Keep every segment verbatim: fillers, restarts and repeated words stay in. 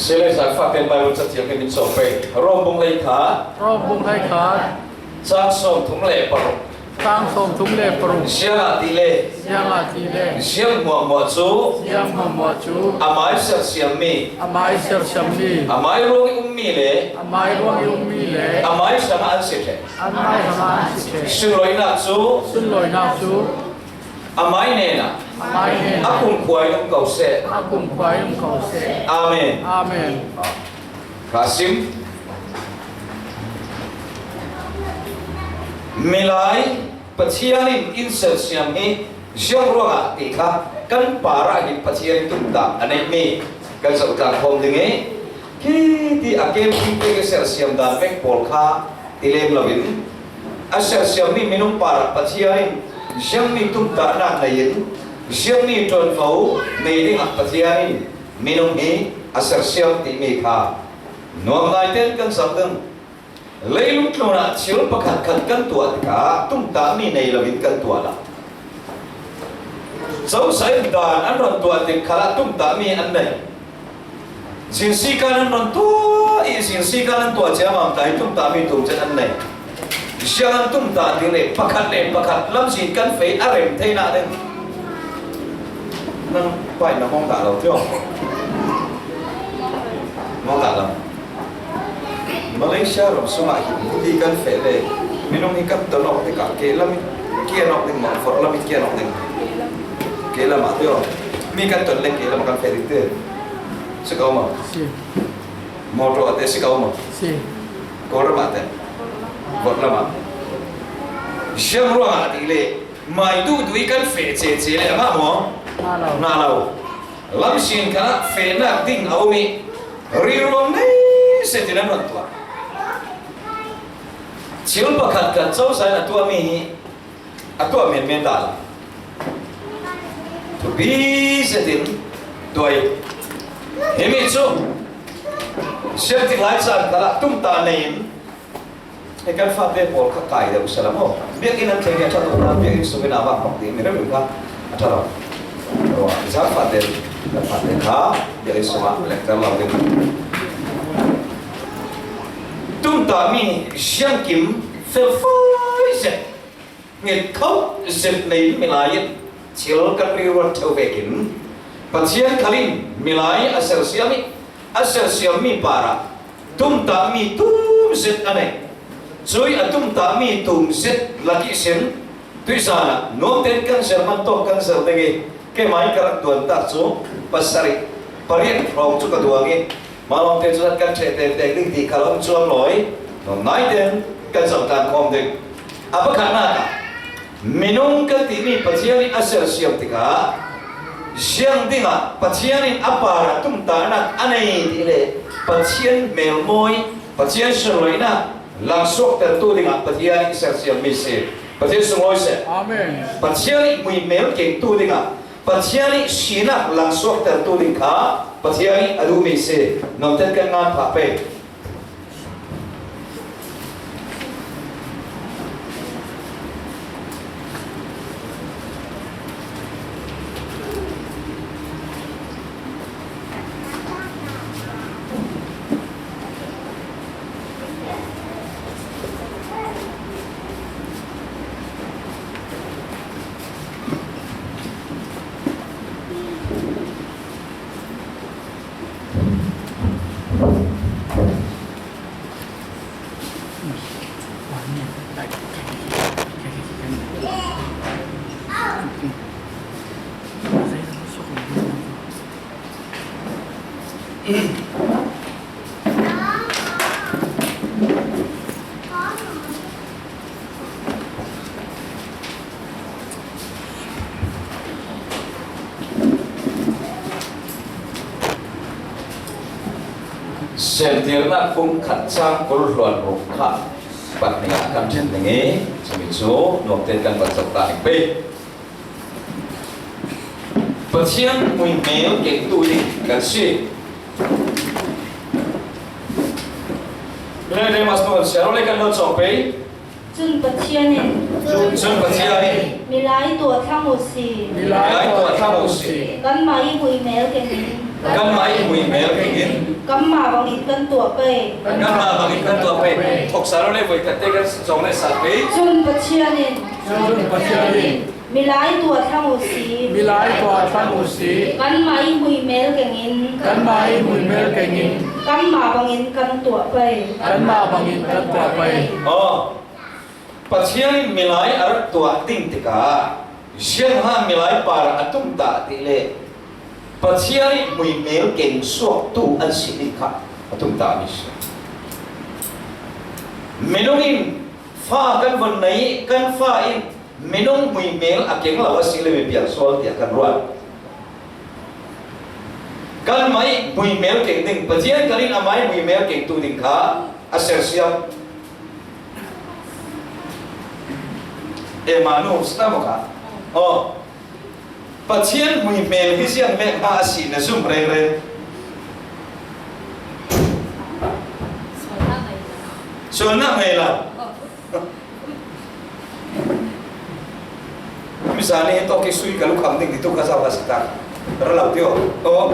Sile sa faten Bible chat thiam kan min sawm pei. Rom bung hleikhat. Rom bung hleikhat. Chang sawmthum le paruk. Chang sawmthum le paruk. Ziangahtile. Ziangahtile. Ziang hmuahhmuah cu. Ziang hmuahhmuah cu. A mai sersiammi. A mai sersiammi. A mai ruang i ummi le. A mai ruang i ummi le. A mai hrangah an si ṭheh. A mai hrangah an si ṭheh. Sunlawinak cu. Sunlawinak cu. A mai hnenah. A mai hnenah. A kumkhua in um ko seh. A kumkhua in um ko seh. Amen. Amen. Kha sim. Milai Pathian in in sersiam hi ziang ruangah ti kha kan parah hin Pathian in tumtah a neihmi kan zoh tlangkhawm ding i, khi ti a kemkimte ka sersiam dan vek pawl kha ti lem loin, a sersiammi minung parah Pathian in ziangmi tumtahnak nei in, ziangmi ṭuanvo nei dingah Pathian in minung hi a sersiam timi kha nuam naite in kan zoh ding. Leilung tlunah thil pakhatkhat kan tuah tikah tumtahmi nei loin kan tuah lo. Cozah in dan an ron tuah tik khalah tumtahmi an nei. Zingsika nan ron tuah i, zingsika nan tuah ciamam ta hi tumtahmi tumcet an nei. Ziang an tumtah ding le pakhat le pakhat lamzin kan feh a rem theinak ding. Nang paih na hong dah lo tio. Hong dah lo. Malaysia ram sungah hi, hi kan feh le minung hi kan ton awk tikah kehlam in kian awk ding maw, forhlam in kian awk ding? Kehlam ah tio. Mi kan ton le kehlam kan feh ding te. Si ko maw? Si. Motor ah te si ko maw? Si. Kawlram ah te. Forhlam ah. Siang ruangah ti le mai duhduh i kan feh cece le amah maw? Nga lo. Nga lo. Lamzin khalah fehnak ding a um i, rilruang nei zetin an ron tuah. Thil pakhat kan cozah in a tuahmi hi a tuah menmen dah lo. Thupi zetin tuah i, himi cu siangtik lai caan khalah tumtah nei in, Hei kan fate pawl kha kai deuh sela maw? Biakinn an thleng hi a ṭha deuh hna, biakinn sungin a vak hmang ding mi reuh kha a ṭha lo. Ruah, zan fate, kan fate kha biakinn sungah lecture lo ding. Tumtahmi siangkim felfai zet, nget kho zet nei milai in thil kan rilruat ṭheu vekin Pathian khal in milai a sersiam i, a sersiammi parah tumtahmi tum zet a nei. Cui a tumtahmi tum zet lak ihsin tuizan ah nuamten kan zel man tawk kan zel ding i, keimah in ka rak tuantak cu pasarih pariat hrawng cu ka duang i, mah lawngte cu kan ṭheh tektek ding ti kha lo cuang lawi, nuam naiten kan zoh tlang khawm ding. A pakhatnak ah, minung kan timi Pathian in a sersiam tikah, ziang dingah Pathian in a parah tumtahnak a nei ti le Pathian melmawi, Pathian sunloihnak langsuaktertu dingah Pathian in sersiammi si. Pathian sunglawi seh. Amen. Pathian in muihmel kengtu dingah, Pathian in sinak langsuaktertu ding kha Pathian in a duhmi si. Nuamten kan ngan phah pei. Semtirnak bung khat cang kul hluan ruk kha pahnih ah kan ṭhen ding i, cumi cu nuamte kan van zoh ta ning pei. Pathian muihmel kengtu ding kan si. Milai Demas Paul siarulei kan lo cawng pei. Cun Pathian in, cun Pathian in, milai tuah thlang u si. Milai tuah thlang u si. Kanmah i muihmel keng in, Kanmah ih muihmel kengin. Kanmah bangin kan tuah pei. Kanmah bangin kan tuah pei. Thoksa lo le voi khat te kan zong le sa pei. Cun Pathian in. Cun Pathian in. Milai tuah thlang uh si. Milai tuah thlang uh si. Kanmah ih muihmel kengin. Kanmah ih muihmel kengin. Kanmah bangin kan tuah pei. Kanmah bangin kan tuah pei. Aw. Pathian in milai a rak tuah ding tikah, ziangha milai par a tumtah ti le Pathian ih muihmel keng suaktu an si ding kha a tumtah mi si. Minung in fa kan von nei, kan fa in minung muihmel a keng lo a si le mi piang sual tiah kan ruat. Kanmah ih muihmel keng ding, Pathian kalin amah ih muihmel kengtu ding kha a sersiam. Emanu, sita maw kha? Aw. Pathian muihmel hi ziang vek ha a si na zum rengren. Sualnak ngei lo. Misa nih tawk ih sui ka lukham ding ti tu ka zau ka si ta. Ra lo ti aw. Aw.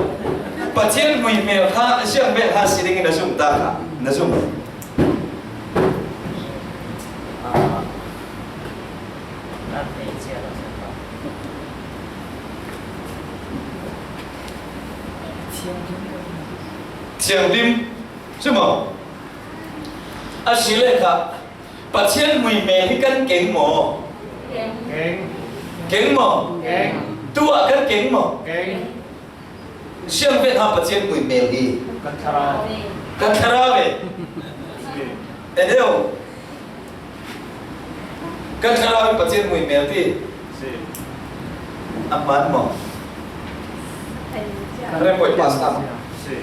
Pathian muihmel kha ziang vek ha si dingin na zum ta kha. Na zum. Thianghlim si maw? A si le kha Pathian muihmel hi kan keng maw? Keng. Keng maw? Keng. Tuah kan keng maw? Keng. Siang vet ha Pathian muihmel hi. Kan thlarau. Kan thlarau ve. Edeu. Kan thlarau hi Pathian muihmel ti. Si. A hmaan maw? Kan rempoih pastor maw? Si.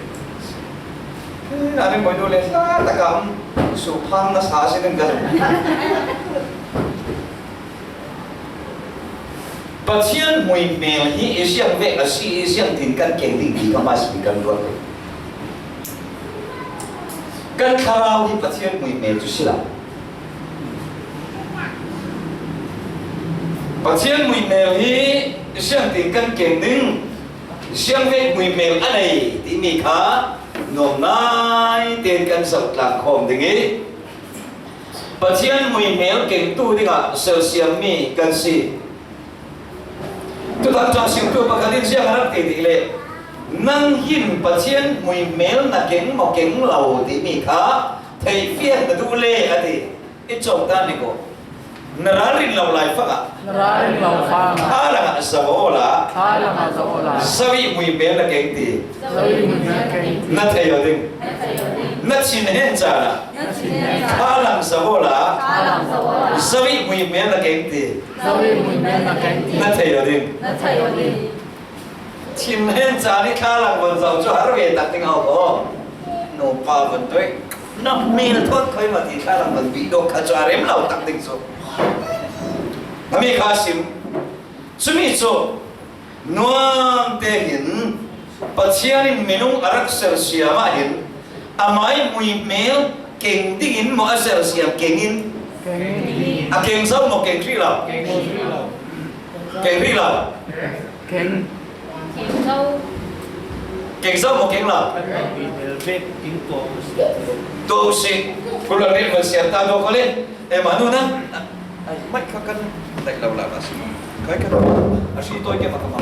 A rempoih nu le hla takah suhphang na sa a si ding kan. Pathian muihmel hi i siang vek a si, i siang tin kan keng ding ti kha hmaisabik kan ruat ve. Kan thlarau hi Pathian muihmel cu si lo. Pathian muihmel hi i siang tin kan keng ding, siang vek muihmel a nei timi kha nuam nain tein kan zoh tlang khawm ding i, Pathian muihmel kengtu dingah sersiammi kan si. Tutan ṭha simtu pakhat in ziang a rak ti ti le, nang hin Pathian muihmel na keng maw keng lo timi kha theihfian na duh le a ti. I cawk ta ni ko. Na ralrin lo lai fangah. Na ralrin lo fangah. Tha langah za aw la. Tha langah za aw la. Zo ih muihmel na keng ti. Zo ih muihmel na keng ti. Na thei aw ding. Na thin hen caan ah. Na thin hen caan ah. Tha lang za aw la. Tha lang za aw la. Zo ih muihmel na keng ti. Zo ih muihmel na keng ti. Na thei aw ding. Na thei aw ding. Thin hen caan ih tha lang von zo cu har ve tak ding a um aw. Nupa von tuih. Na hmel thawt khoi mah ti tha lang von bih dawk kha cu a rem lo tak ding cu. Na mi kha sim. Cumi cu nuam tein Pathian in minung a rak sersiam ah hin amah ih muihmel keng dingin maw a sersiam keng in? Keng. A keng zo maw keng hrih lo? Keng hrih lo. Keng hrih lo. Keng. Keng zo. Keng zo maw keng lo? Tuah usih. Kul an ril van siar ta dawk le. Emanu na. Ai, mai kha kan daih lo la na si. Kai kan a hri tawi ke ma ka ma.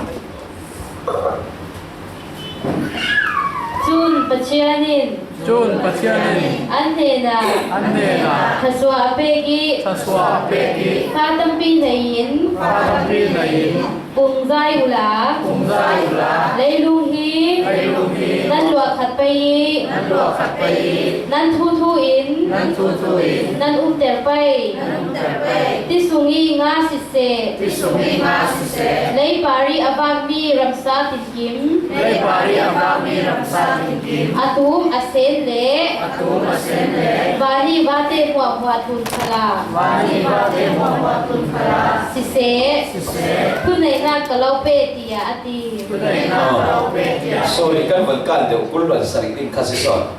Cun Pathian in. Cun Pathian in. An hnenah. An hnenah. Thluasuah a pek i. Thluasuah a pek i. Fa tampi nei in. Fa tampi nei in. Pungzai uhla. Pungzai uhla. Leilung hi. Leilung hi. Nan luah khat pei i. Nan luah khat pei i. Nan thuthu in. Nan thuthu in. Nan umter pei. Nan umter pei. Ti sung i nga siseh. Ti sung i nga siseh. Leipar i a vakmi ramsa tin Kim. Leipar i a vakmi ramsa tin kim. A tum a sen le. A tum a sen le. Van i vate hmuahhmuah tlun khala. Van i vate hmuahhmuah tlun khala. Siseh. Siseh. Thuneihnak ka lo pe, tiah a ti. Thuneihnak ka lo pe, tiah. Sorry, kan van kan deuh, kul hluan sarih ding kha si sawn.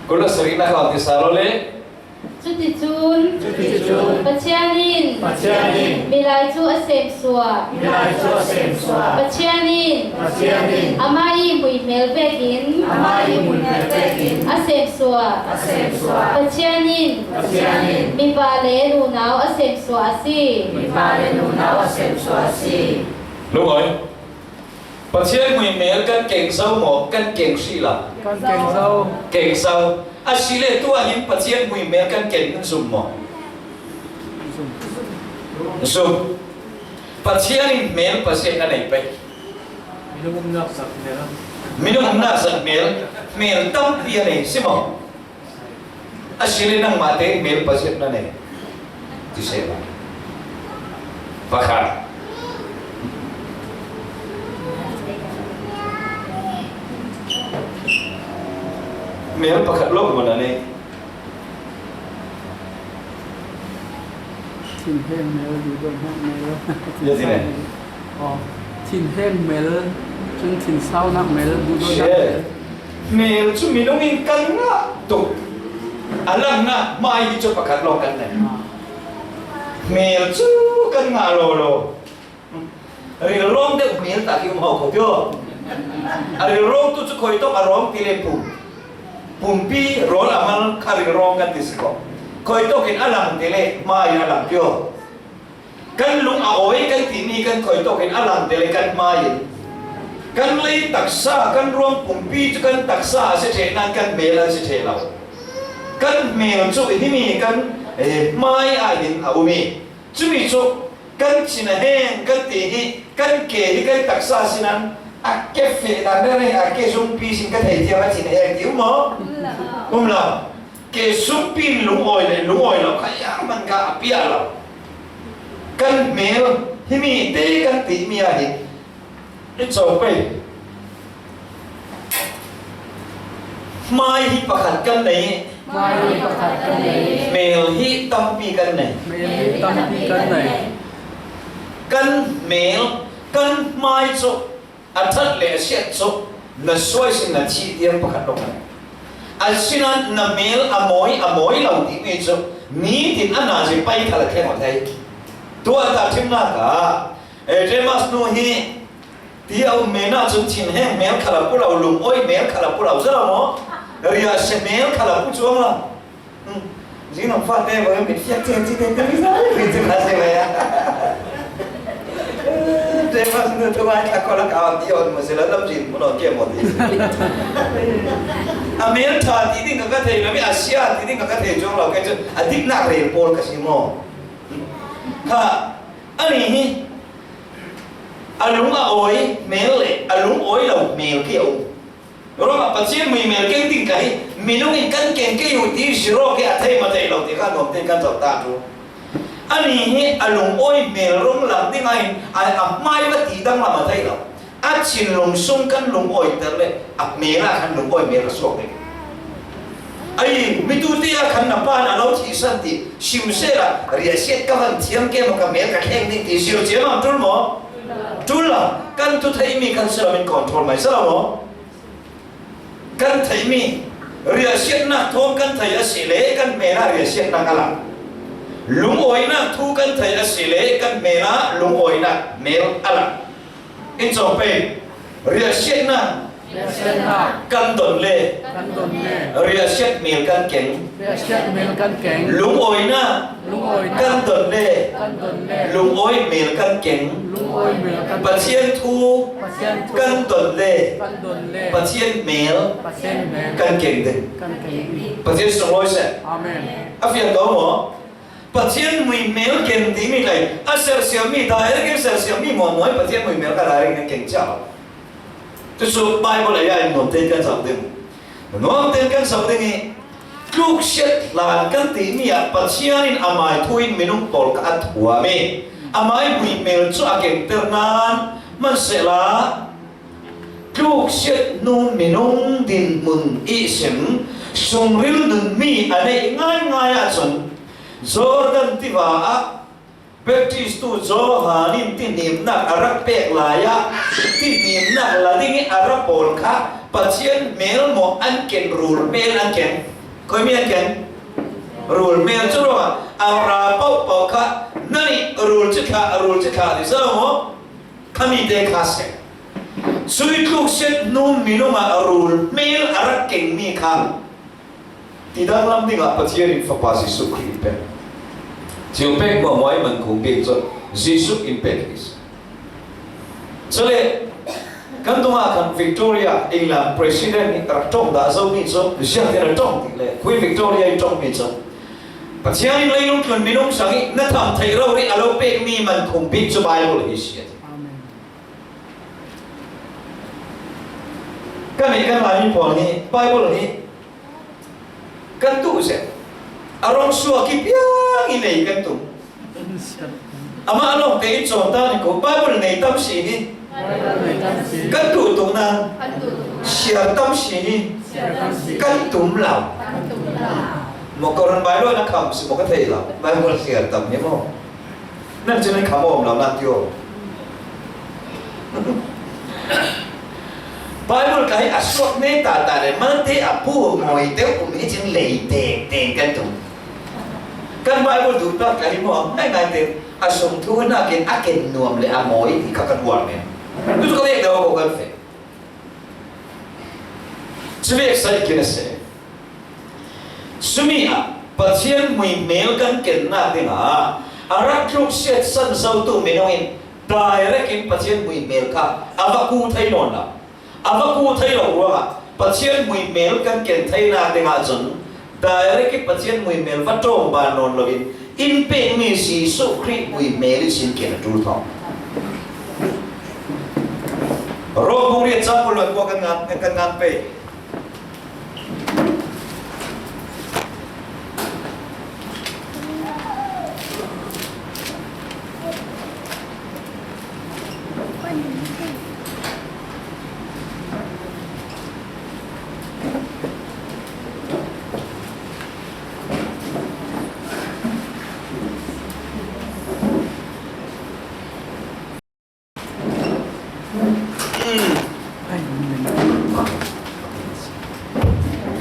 Kul hluan sarih nak kha ti sa lo le. Cuticun, cuticun, Pathian in, Pathian in, milai cu a semsuah, milai cu a semsuah, Pathian in, Pathian in. Amah ih hmuihmel vekin. Amah ih hmuihmel vekin. A semsuah. A semsuah. Pathian in. Pathian in. Mipa le nunau a semsuah a si. Mipa le nunau a semsuah a si. Lungawi. Pathian hmuihmel kan keng zo maw, kan keng hrih lo? Kan keng zo. Keng zo. A si le tu ah hin Pathian hmuihmel kan keng in zum maw? Zum. Pathian in hmel Pathian a nei pei. Minung umnak zat hmel. Minung umnak zat hmel. Hmel tampi a nei si maw? A si le nangmah te hmel Pathian na nei. Ti se maw? Pakhat. Hmel pakhat lo maw na nei? Thinheng hmel, duhdawtnak hmel. Ya, ti ne. Aw, thinheng hmel, cun thinsaunak hmel, duhdawtnak hmel. Hmel cu minung in kan ngah tuk. A langnak hmai hi cu pakhat lawng kan nei. Ah. Hmel cu kan ngah lawlaw. Rilrawng deuh hmel tak hi um hau ko tio. A rilrawng tu cu khuitawk a rawng ti le pum. Pumpi rawl a mal kha rilrawng kan ti si ko. Khuitawk in a lang ti le hmai in a lang tio. Kan lung a awi kan timi kan khuitawk in a lang ti le kan hmai in. Kan lei taksa, kan ruang pumpi cu kan taksa a si ṭheh nain kan hmel an si ṭheh lo. Kan hmel cu himi kan, eh, hmai ah hin a um i, cumi cu kan thinheng kan ti hi, kan ke hi kan taksa sinain a ke fehdan rengin a ke zumpi sin ka thei tiang a thinheng ti um maw? Um lo. Ke zumpi lungawi le lungawi lo kha ziangman kha a piah lo. Kan hmel himi te kan timi ah hi. I co pei. Hmai hi pakhat kan nei. Hmai hi pakhat kan nei. Hmel hi tampi kan nei. Hmel hi tampi kan nei. Kan hmel, kan hmai cu a ṭhat le a siat cu na suai sin na thih tiang pakhat lo kan. Asinain na hmel a mawi, a mawi lo timi cu nitin a nazi pai thal a thleng aw thei. Tuah tahṭhimnak ah, eh, Demas nu hi ti a um men ahcun thinheng hmel khal a pu lo, lungawi hmel khal a pu lo, si lo maw? Riahsia hmel khal a pu cuang lo. Hmm. Zing lam fate bang mit fiak tiang ci te te mi sa mi cu kha si mai a. Te mas nu tu mai kha ko la ka ti on mo se la lam zin mo no ke mo ti. A hmel ṭha ti ding ka ka thei lo mi, a sia ti ding ka ka thei cuang lo ke cu a diknak rel pawl ka si maw? Kha, ani hi a lung a awi hmel le a lung awi lo hmel khi a um. Ruangah Pathian hmuihmel keng ding ka hi, minung in kan keng kei uh ti si rawk hi a thei ma thei lo ti kha nuam tein kan zoh ta tu. Ani hi a lungawi hmel rung lang ding ah hin a, a hmai va ti dang lam a thei lo. A thinlung sung kan lungawi ter le a hmel ah khan lungawi hmel a suak ding. Ai, mitute ah khan na pa na lo thihsan ti, sim sehla riahsiat ka van thiam ke maw, ka hmel ka thleng ding ti si lo, ciam ah ṭul maw? Ṭul lo. Kan tu theihmi khan si lo, min control mai si lo maw? Kan theihmi riahsiatnak thawng kan theih a si le kan hmel ah riahsiatnak a lang. Lungawinak thu kan theih a si le kan hmel ah lungawinak hmel a lang. In cawng pei, riahsiatnak kan don le riahsiat hmel kan keng. Riahsiat hmel kan keng. Lungawinak kan don le lungawi hmel kan keng. Pathian thu kan don le Pathian hmel kan keng ding. Pathian sunglawi seh. Amen. A fiang ko maw? Pathian hmuihmel keng timi hlei a sersiammi, direct in sersiammi maw, maw Pathian hmuihmel kha direct in keng cia lo. Cucu Bible ah a nuam tein kan zoh ding. Nuam tein kan zoh ding i, tluksiat hlan kan timi ah Pathian in amai thu in minung pawl kha a thuam i, amai hmuihmel cu a kengter nain hmansehla, tluksiat hnu minung dinhmun ihsin sungril nunmi a neih ngaingai ahcun Jordan tiva ah Baptistu Johan in tihnimnak a rak pek lai ah tihnimnak la ding i a ra pawl kha Pathian hmel maw an ken, rul hmel an ken? Khuimi an ken? Rul hmel cu ruangah a ra paohpaoh kha nan i rul ci thlah, rul ci thlah ti si lo maw? Khami te kha seh. Sui tluk siat hnu minung ah a rul hmel a rak keng mi kha tidang lam dingah Pathian in Fapa Jesuh Khrih in pek. Thil pek muahmuah i man khum bik cu Jesuh in pek hi si. Cule kan tungah khan Victoria, England President nih rak ṭawng dah zo mi cu ziangtin a ṭawng ti le, Queen Victoria in ṭawng mi cu Pathian in leilung tlun minung sang ih na tham theih rori a lo pekmi man khum bik cu Bible hi si a ti. Amen. Kan nih kan Laimi pawl hi Bible hi kan tuh zet. A rong suak ih piang ih nei kan tum. Amah lawngte in cawn ta ni ko, Bible nei tam si hi. Kan tuh tuk nan siar tam si hi. Kan tum lo. Maw, Koran Bible na kham si maw ka thei lo. Bible siar tam hi maw? Nan cun nan kham awm lo, nan ti aw. Bible ka hi a suak ne ta ta le, malte a pu mawi te um hi cin lei teng teng kan tum. Kan Bible duh tak ka hi maw, ngai ngai te a sung thu nakin a ken nuam le a mawi ti kha kan uar men. Tu ka vek deuh ko kan fek. Cuvek sai kin a si. Cumi ah Pathian muihmel kan kennak dingah a rak tluk siatsan zotu minung in direct in Pathian muihmel kha a va ku thei nawn lo. A va ku thei lo ruangah Pathian muihmel kan ken theinak dingah cun direct in Pathian muihmel va ṭawngban nawn loin in pekmi Jesuh Khrih muihmel ihsin ken a ṭul thawng. Rom bung riat cang kul le kua kan ngan, kan ngan pei.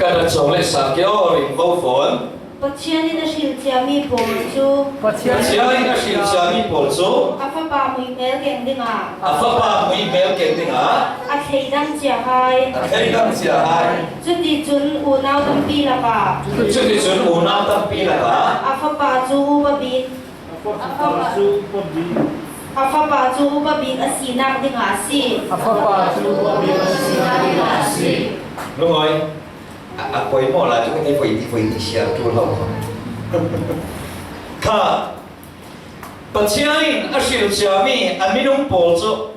Ka rak cawng le sa kio ring vo fawn. Pathian in a hrilh ciami pawl cu Pathian in a hrilh ciami pawl cu a fapa muihmel keng dingah a fapa muihmel keng dingah a thleidang cia hai. A thleidang cia hai. Cuticun unau tampi lakah cuticun unau tampi lakah a fapa cu upa bik A fapa cu upa bik a sinak dingah a si. A fapa cu upa bik a sinak dingah a si. Lungawi, a, a poimawh lai cu ka ti voi ti voi ti siar ṭul lo. Kha Pathian in a hrilh ciami a minung pawl cu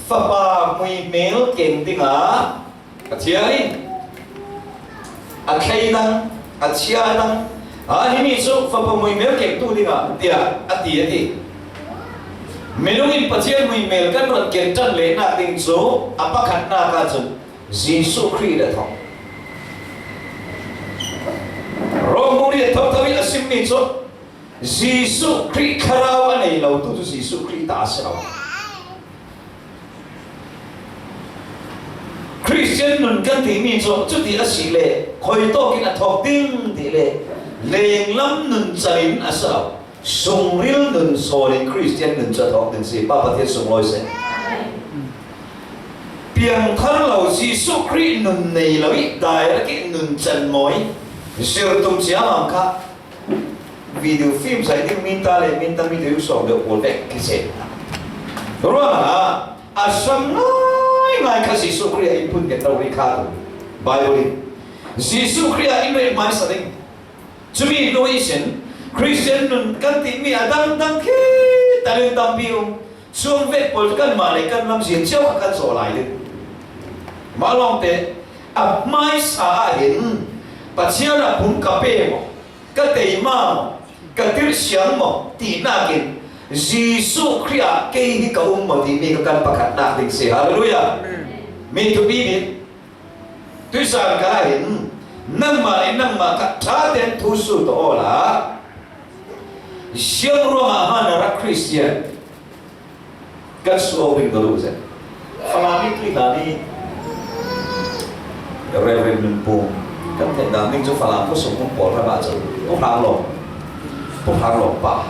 fapa muihmel keng dingah Pathian in a thleidang, a chiadang, a himi cu fapa muihmel kengtu dingah tiah a ti, a ti. Minung in Pathian muihmel kan rak ken ṭan lehnak ding cu a pakhatnak ahcun Jesuh Khrih dah thawng. Rom bung riat thotho ih a simmi cu Jesuh Khrih thlarau a nei lo tu cu Jesuh Khrih ta a si lo. Khristian nun kan timi cu cuti a si le khuitawk in a thawk ding ti le lenglam nun cal in a si lo. Sungril nun sawn in Khristian nun cu a thawk ding si. Pa Pathian sunglawi seh. Piangthar lo Jesuh Khrih nun nei lo ih direct ih nun can mawi zir tum ciammam kha video film sai ding minta le minta mi deuh sawm deuh pawl vek khi si. Ruangah a sam ngaingai kha Jesuh Khrih ah in phun keng lo rih kha tu Bible in Jesuh Khrih ah in reh hmaisa ding. Cumi hnu ihsin Khristian nun kan timi a dangdang khi talin tampi um. Cuang vek pawl cu kanmah le kan lamzia cio kha kan zawh lai ding. Mah lawngte a hmaisa ah hin Pathian a phung ka pe maw, ka teima maw, ka tirhsiang maw tihnak in Jesuh Khrih ah kei hi ka um maw timi kha kan pakhatnak ding si. Halleluiah. Mi thupi bik. Tuihzan kha hin nangmah le nangmah kha ṭha tein thu sut awla siang ruangah hna na rak Khristian kan si aw ding ka duh zet. Falam ih tuihlan ih Reverend Nun Pum kan theih dan ding cu Falam khua sung hmun pawl hrangah cun Pu Hrang Lawng, Pu Hrang Lawng pa.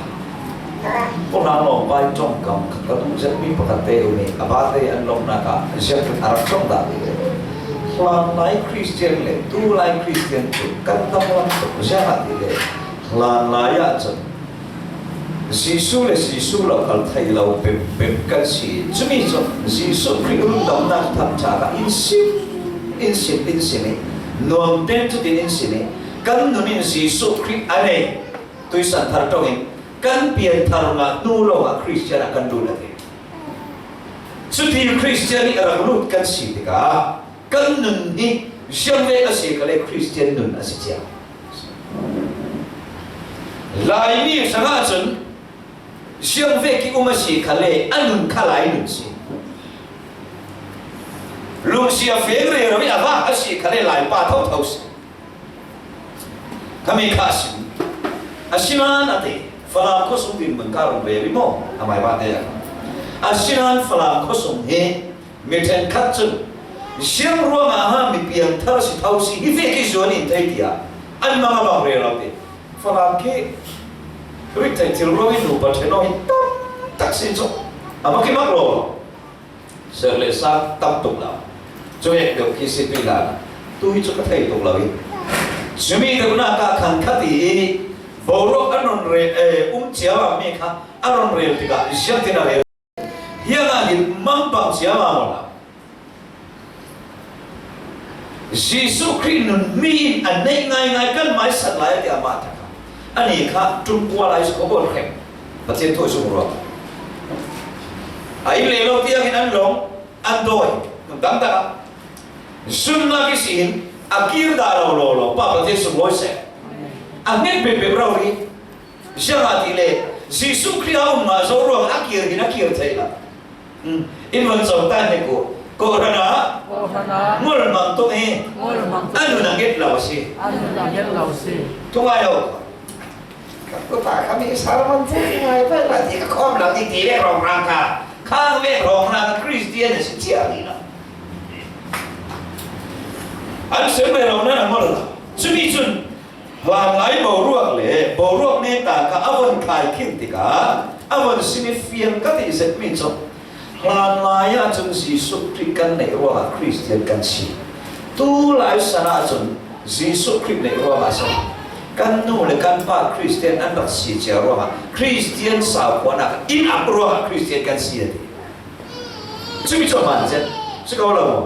Paul Hang Lawm vai ṭawngkam khat ka duh zet mi pakhat te um i, a pate an lawmhnak ah ziangtin a rak ṭawng dah ti le, hlanlai Khristian le tulai Khristian cu kan dam lam tuk. Ziangahtile hlanlai ahcun Jesuh le Jesuh lo kal thei lo pempem kan si. Cumi cu Jesuh Khrih rundamnak thangṭha kha in sim, in sim, in sim i, nuam tein cutin in sim i, kan nun in Jesuh Khrih a nei tuisan thar ṭongin kan pianthar ngah hnu lawngah Khristian ah kan lut a ti. Cuti Khristian i a rak lut kan si tikah kan nun hi ziangvek a si kha le Khristian nun a si cia. Laimi hrangah cun ziangvek i um a si kha le a nun kha Lai nun si. Lungsi a feng rero i a vak a si kha le Laipa thotho si. Khami kha a sim. Asinain a ti, Falam khuasung tin man ka run ve rih maw? A mai bate a. Asinain Falam khuasung hi mi ṭhenkhat cun, "Ziang ruangah ha mi piangthar si tho si, hi vek i zuan in thei," tiah an mang a bang rero ti. Falam khi rit thei thil ruangin nu pa ṭhen aw hi tam tak si cu a mak i mak lo. Ser le sang tam tuk lo. Cu hek deuh khi si tuih hlan. Tu hi cu ka thei tuk lo i. Cumi deuhnak ah khan khat i boruak an run rel, eh, um cia mi kha a run rel tikah ziangtin a rel. Hiangah hin mang bang cia ma maw la. Jesuh Khrih nun mi in a neih ngaingai kan maisak lai a ti amah thakha. Ani kha ṭum kua lai si khuabawl hrem. Pathian thu a zung ruang. A inn le lo tiangin an lawng, an dawi, nun dangdang ah. Zumnak ihsin a kir dah lo law law, Pa Pathian sunglawi seh. A hnget bebek rori. Ziangahtile Jesuh Khrih a um ngah zo ruangah a kir hin a kir thei lo. Hmm. In van cawk ta hnik uh. Kawhhran ah, kawhhran ah ngol mang tuk i, ngol mang tuk i, a nun a nget lo a si. A nun a nget lo a si. Thungai aw. Ka pupa kha mi sermon cu ngai pah la ti ka khawm lo ti ti ve rawng rang kha. Khang ve rawng rang kha Khristian a si cia ni lo. An sem ve rawng nan a ngol lo. Cumi cun hlanlai boruak le boruak neta kha a von khai khin tikah a von simi fiang ka ti zetmi cu hlanlai ahcun Jesuh Khrih kan neih ruangah Khristian kan si. Tulai san ahcun Jesuh Khrih neih ruangah san kan nu le kan pa Khristian an rak si cia ruangah Khristian saukhuanak in ak ruangah Khristian kan si a ti. Cumi cu a hmaan zet si ko lo maw?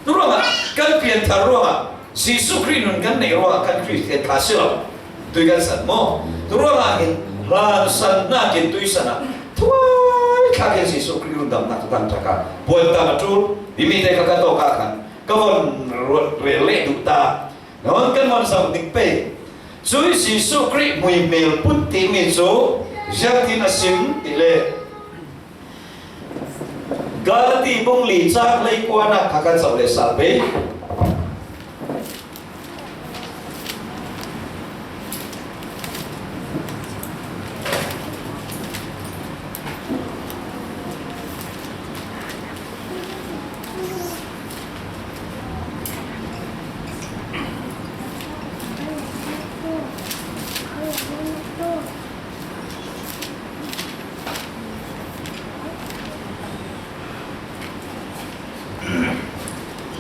Curuangah kan pianthar ruangah Jesuh Khrih nun kan neih ruangah kan Khristian kha si lo. Tui kan san maw? Curuangah hin hlansan nakin tuisan ah thuai thlak in Jesuh Khrih rundamnak tu kan ṭhak a puan tam a ṭul. Hi mi te kha ka tawk ah khan ka von ruat rel leh duh ta. Nawn kan von zoh ding pei. Cui Jesuh Khrih hmuihmel put timi cu ziangtin a sim ti le Galati bung li cang leikuanak kha kan zoh le sal pei.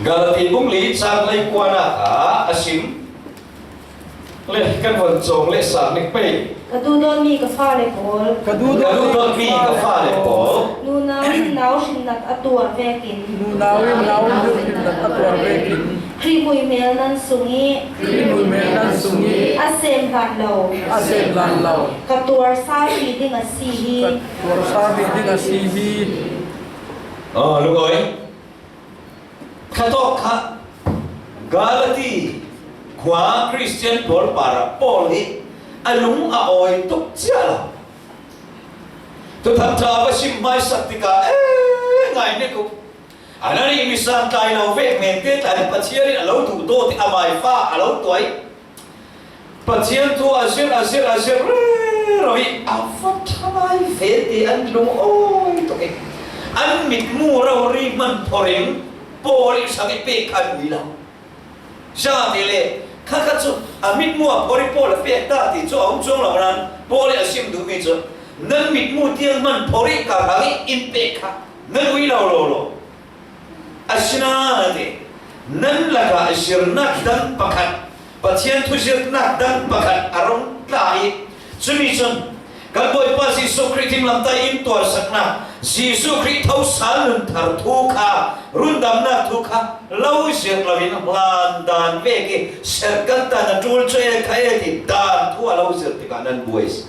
Galati bung li cang leikuanak ah a sim le kan von cawng le sang nik pei. Ka duhdawtmi ka fale pawl. Ka duhdawtmi ka fale pawl. Nunau in nau hrinnak a tuar vekin. Nunau in nau hrinnak a tuar vekin. Khrih hmuihmel nan sung i. Khrih hmuihmel nan sung i. A sem hlan lo. A sem hlan lo. Ka tuar sa rih ding a si hi. Ka tuar sa rih ding a si hi. Ah, lungawi. Kha tawk kha Galati khua Khristian pawl parah Paul hi a lung a awi tuk cia lo. Thuthang ṭha va sim hmaisak tikah, eh, ngai nek uh. A nanihmi santlai lo vek mente tlai Pathian in a lo duhdaw ti a maifa a lo tuai. Pathian thu a zir, a zir, a zir rero i a va ṭha ngai ve ti an lung awi tuk i an mitmu rori hman phorh in Paul i sak i pek khan ui lo. Ziangahtile kha kha cu a mitmu a phorh i Paul a pek ta ti cu a um cuang lo nan Paul i a sim duhmi cu Nan mitmu tiang man phorih ka hang in pek kha. Nan ui lo lo lo. Asinain nan lakah zirnak dang pakhat, Pathian thu zirnak dang pakhat a rung tla i, cumi cun kan Bawipa Jesuh Khrih thinglamtah in tuarsaknak, Jesuh Khrih thosal nun thar thu kha, rundamnak thu kha lo zir loin hlan dan vek i serkan tan a ṭul cu e kha e ti dan thu a lo zir tikah nan buai si.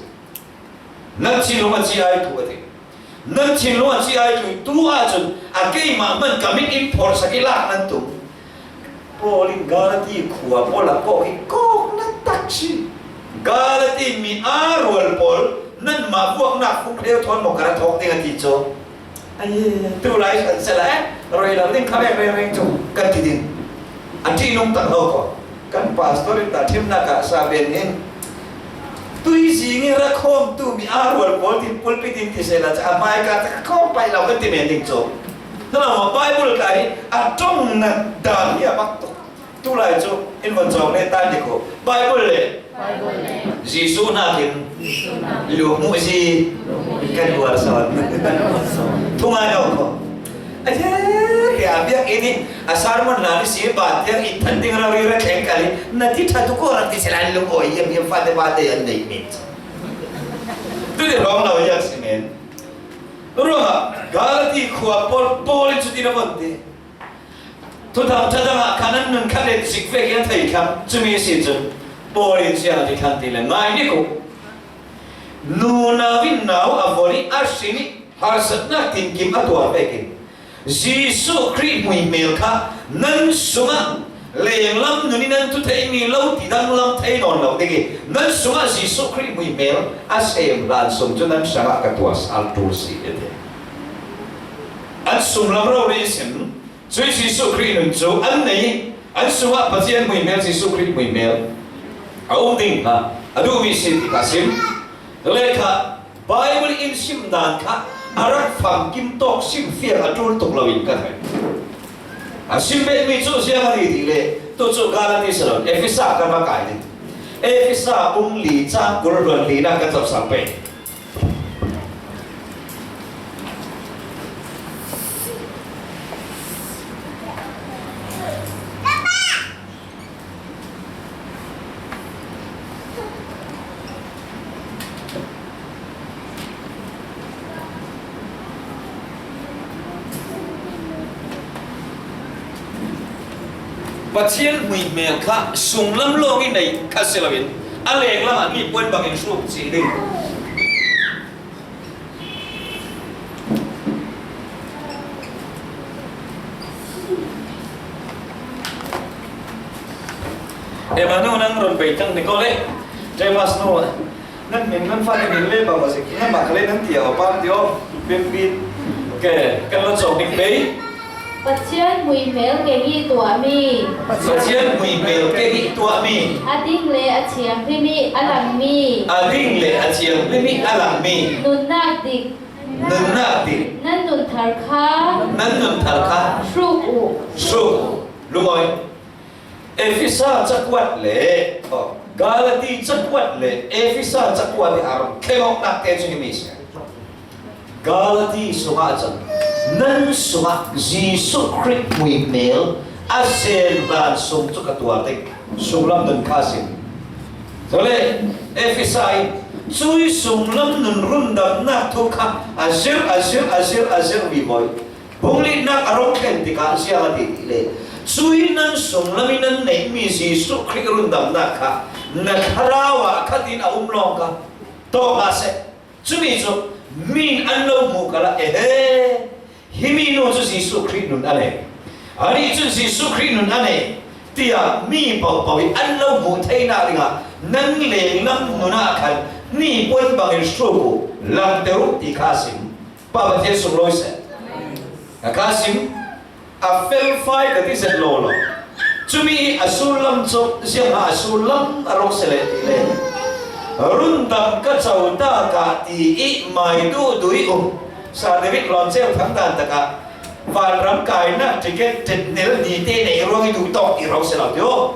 Nan thinlung a ci ai thu a ti. Nan thinlung a ci ai thu tu ahcun a keimah man ka mit in phorhsak i lak nan tum. Paul in Galati khua pawl a kawk i kawk na tak si. Galati mi aa rual pawl, nanmah vuaknak fung hreu thawn maw ka ra thawk ding a ti cu. Ai, tu lai san sela eh, roi lo ding kha vek reng reng cu kan ti ding. A ṭihnung tak lo ko. Kan pastor in tahṭhimnak ah Sabian in tuizing i ra khawmtu mi aa rual pawl tin pulpit in ti sela cu a hmai ka tak khawm pai lo kan ti men ding cu. Hna lo Bible ka hi a ṭong nat dan hi a bak tuk. Tu lai cu in von cawk le tan dih ko. Bible le Jesuh hnakin lu hmuh si kan uar sawn. Thungai awk ko. A he, a biak in i a sermon hlan i si ban tiang i than ding rori ra thleng kal i na ti ṭha tu ko rak ti si lai lung awi hiam hiam fate fate an nei mi. Tu ti rawng lo yak si men. Ruangah Galati khua pawl pawl in cuti na von ti. Thuthang ṭha dangah khan an nun khat le zik vek i a thei thlang. Cumi a si cun Paul in ziang a ti thlang ti le ngai nik uh. Nunau in nau a vawlh i a hrin i harsatnak tinkim a tuar vekin Jesuh Khrih hmuihmel kha nan sungah lenglam nun i nan thu theihmi lo ti danglam thei nawn lo ding i nan sungah Jesuh Khrih hmuihmel a sem hlan sung cu nan hrangah ka tuah sal ṭul si, a ti. An sunglam rori ihsin Cuih Jesuh Khrih nun cu an nei, an sungah Pathian hmuihmel, Jesuh Khrih hmuihmel a um ding kha a duhmi si ti kha a sim. Le kha Bible in sim dan kha a rak famkim tawk sim fiang a ṭul tuk loin ka theih. A sim betmi cu ziang a ti ti le tu cu Galati si lo, Efesa kan va kai ding. Efesa bung li cang kul hluan linak kan zohsak pei. Pathian hmuihmel kha sunglam lawng i nei kha si loin a lenglam ah mi puan bangin hruk cih ding. Emma nu nang run pei tang ni ko le. James nu. Nan min nan fa min le ba ma si. Nan ma kale nan tia o pa tia o. Pin pin. Ke, kan lo chok ni pei. Pathian hmuihmel keng i tuahmi. Pathian hmuihmel keng i tuahmi. A ding le a thianghlim i a langmi. A ding le a thianghlim i a langmi. Nunnak dik. Nunnak dik. Nan nun thar kha. Nan nun thar kha. Hruk uh. Hruk uh. Lungawi. Efesa cakuat le, oh, Galati cakuat le Efesa cakuat i a rung thlengawknak te cu himi si. Galati sungah cun nan sungah Jesuh Khrih hmuihmel a sem hlan sung cu ka tuar ding sunglam nun kha a si. Cule Efesa in cuih sunglam nun rundamnak thu kha a zir, a zir, a zir, a zir vivo i Bung linak a rung thlen tikah ziang a ti ti le, cuih nan sunglam i nan neihmi Jesuh Khrih rundamnak kha na thlarau ah khatin a um lawng kha tawk hlah seh. Cumi cu mi in an lo hmuh khalah, ehe, himi nu cu Jesuh Khrih nun a nei, anih cun Jesuh Khrih nun a nei, tiah mi pohpoh i an lo hmuh theinak dingah nan lenglam nun ah khan ni puan bangin hruk uh, langter uh ti kha a sim. Pa Pathian sunglawi seh. Ka kha sim, a felfai ka ti zet law law. Cumi a sullam cu ziangha a sullam a rawk si le ti le. Rundam ka co ta ka ti i mai duh duh i um. Sir David Lawnceu thangdan takah vanram kainak ticket ṭetnel ni te nei ruang i duh tawk ti rawk si lo ti aw.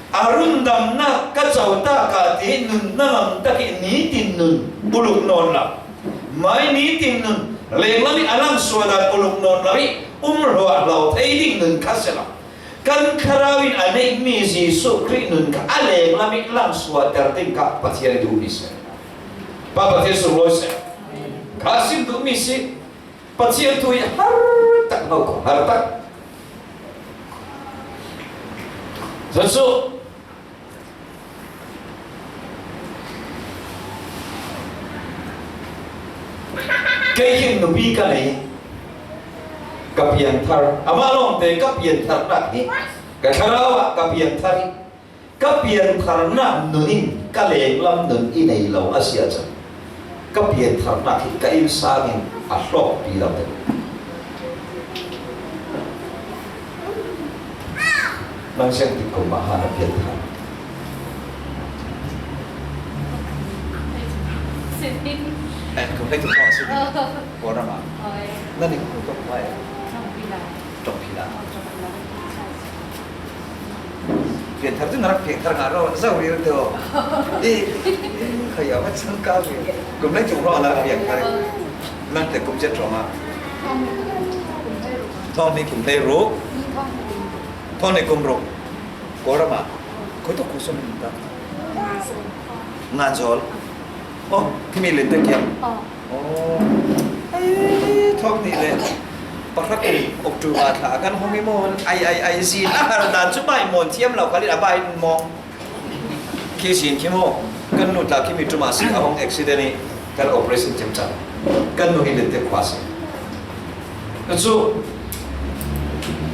A rundamna ka co ta ka ti nunna lam tak i nitin nun uluk nawn lo. Mai nitin nun lenglam i a langsuadan uluk nawn lo i um hluahhlo thei ding nun kha si lo. Kan thlarau in a neih mi Jesuh Khrih nun kha a lenglam i langsuater ding kha Pathian i duh mi si. Pa Pathian sunglawi si. Kha sim duh mi si. Pathian thu i har tak lo ko, har tak. Jesuh Kei hin nupi ka nei, ka piangthar. Amah lawngte ka piangtharnak hi, ka thlarau ah ka piangthar hi, ka piangtharnak nun in ka lenglam nun i nei lo a si ahcun, ka piangtharnak hi ka innsang in a hlawkpi lo te. Nang siangtik kum ah han a pian hna. Sydney. Eh, kum hleithum hrawng a si ding. Kawlram ah. Oi. Nan i kum tuk hmai. Ṭawngphi lai. Ṭawngphi lai. Oi, ṭawngphi lai. Pianthar cu na rak pianthar hnga ro, zo rih te aw. Eh, eh, kha ya, mat sang ka ve. Kum hleithum hrawng a na rak pianthar. Nang te kum ciat hrawng ah. Thawng hnih kum hleiruk. Thawng hnih kum ruk. Kawlram ah. Khuatuk khuasung in ta. Nganzawl. Oh, khimi len te kiang. Oh. Ei, thawk nih le pahra kum October thla kan hong i maw? Ai, ai, ai, zin a har dan cu bai mawn thiam lo kha lit a bai maw? Khi zin khi maw? Kan nu tla khimi ṭum ah si a hong accident i kan operation thiam cang. Kan nu hi len te khua si. Cu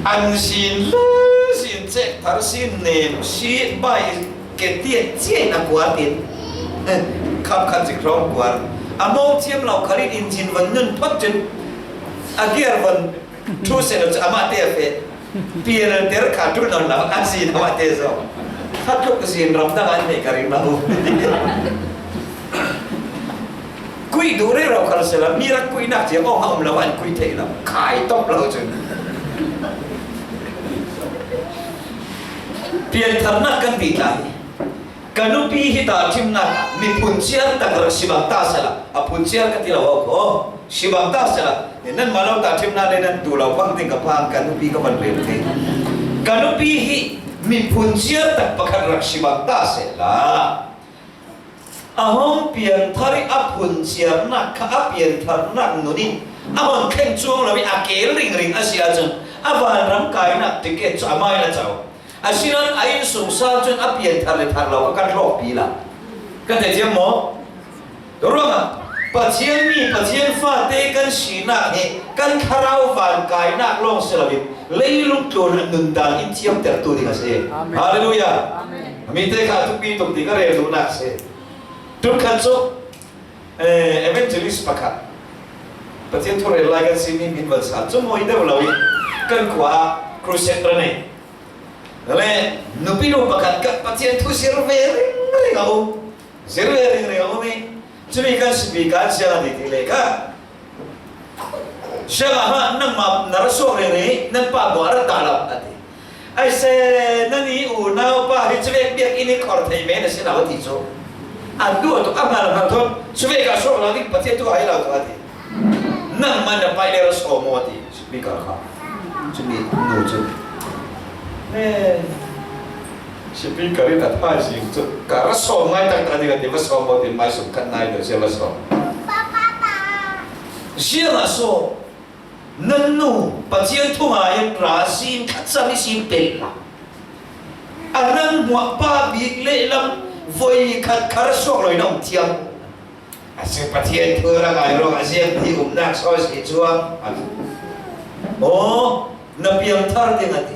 an zin le zin cek thar sin nem si bai ke tiah ciai na kuat in khap khat zik hrawng kuat. A mawng thiam lo kha rit in zin van nun phot cun a gear van thu se lo cu amah te a feh. Pial ter kha ṭul nawn lo a zin amah te zong. Khat tluk zin ram dang an nei ka ring lo. Kuih duh rero khal sehla, mi rak kuihnak cia awng a um lo, an kuih theih lo, khai tawp lo cun. Piantharnak kan ti tla hi. Ka nupi hi tahṭhimnak ah miphun ciar tak rak si bang ta sehla, a phun ciar ka ti lo, aw ko, si bang ta sehla, nanmah lo tahṭhimnak le nan duh lo bang ding ka phang, ka nupi ka van rel thei. Ka nupi hi miphun ciar tak pakhat rak si bang ta sehla, a hong piangthar i a phun ciarnak kha a piantharnak nun in a hon thleng cuang lo i a keel ringring a si ahcun a vanram kainak ticket cu amah in a co. Asinain a innsungsal cun a pianthar le thar lo kha kan hlawkpi la. Kan theithiam maw? Ruangah Pathian mi, Pathian fate kan sinak hi kan thlarau van kainak lawng si loin leilung tlun a nundan in thiamtertu ding a si. Amen. Hallelujah. Amen. Mite kha a thupi tuk ti ka rel duhnak a si. Ṭum khat cu, eh, evangelist pakhat, Pathian thu rel lai kan si mi min van sa cu mawi deuh lo i kan khua ah crusade ra nei. Le nupi nu pakhat kha Pathian thu zir ve ringring a um. Zir ve ringring a um i cumi kan speaker ziang a ti ti le kha, "Siangah ha, nangmah na ra suak rengin nan pa maw a rat dah lo," a ti. "Ai se, nan i unau pa hi cuvek biakinn i khor thei men a si lo," a ti cu. A duh tuk a hngal hngal thawn, "Cuvek ah suak lo ding Pathian thu a hi lo tuk," a ti. "Nangmah na paih le ra sawm maw," a ti. Speaker kha. Cumi nu cu, "Eh, speaker in a thaizing cu ka ra sawm ngai taktak ding," a ti, va sawm maw tin mai sum khat nai lo cia va sawm. Ziangah so nan nu Pathian thu ngai in ra sin khat cang i sin pel hlah. A nan hmuah pa bik lehlam voi khat kha ra suak lo in a um thiam. A si Pathian thu ra ngai ruangah ziang ti umnak sawi si cuang. A ti, "Aw, na piangthar ding," a ti.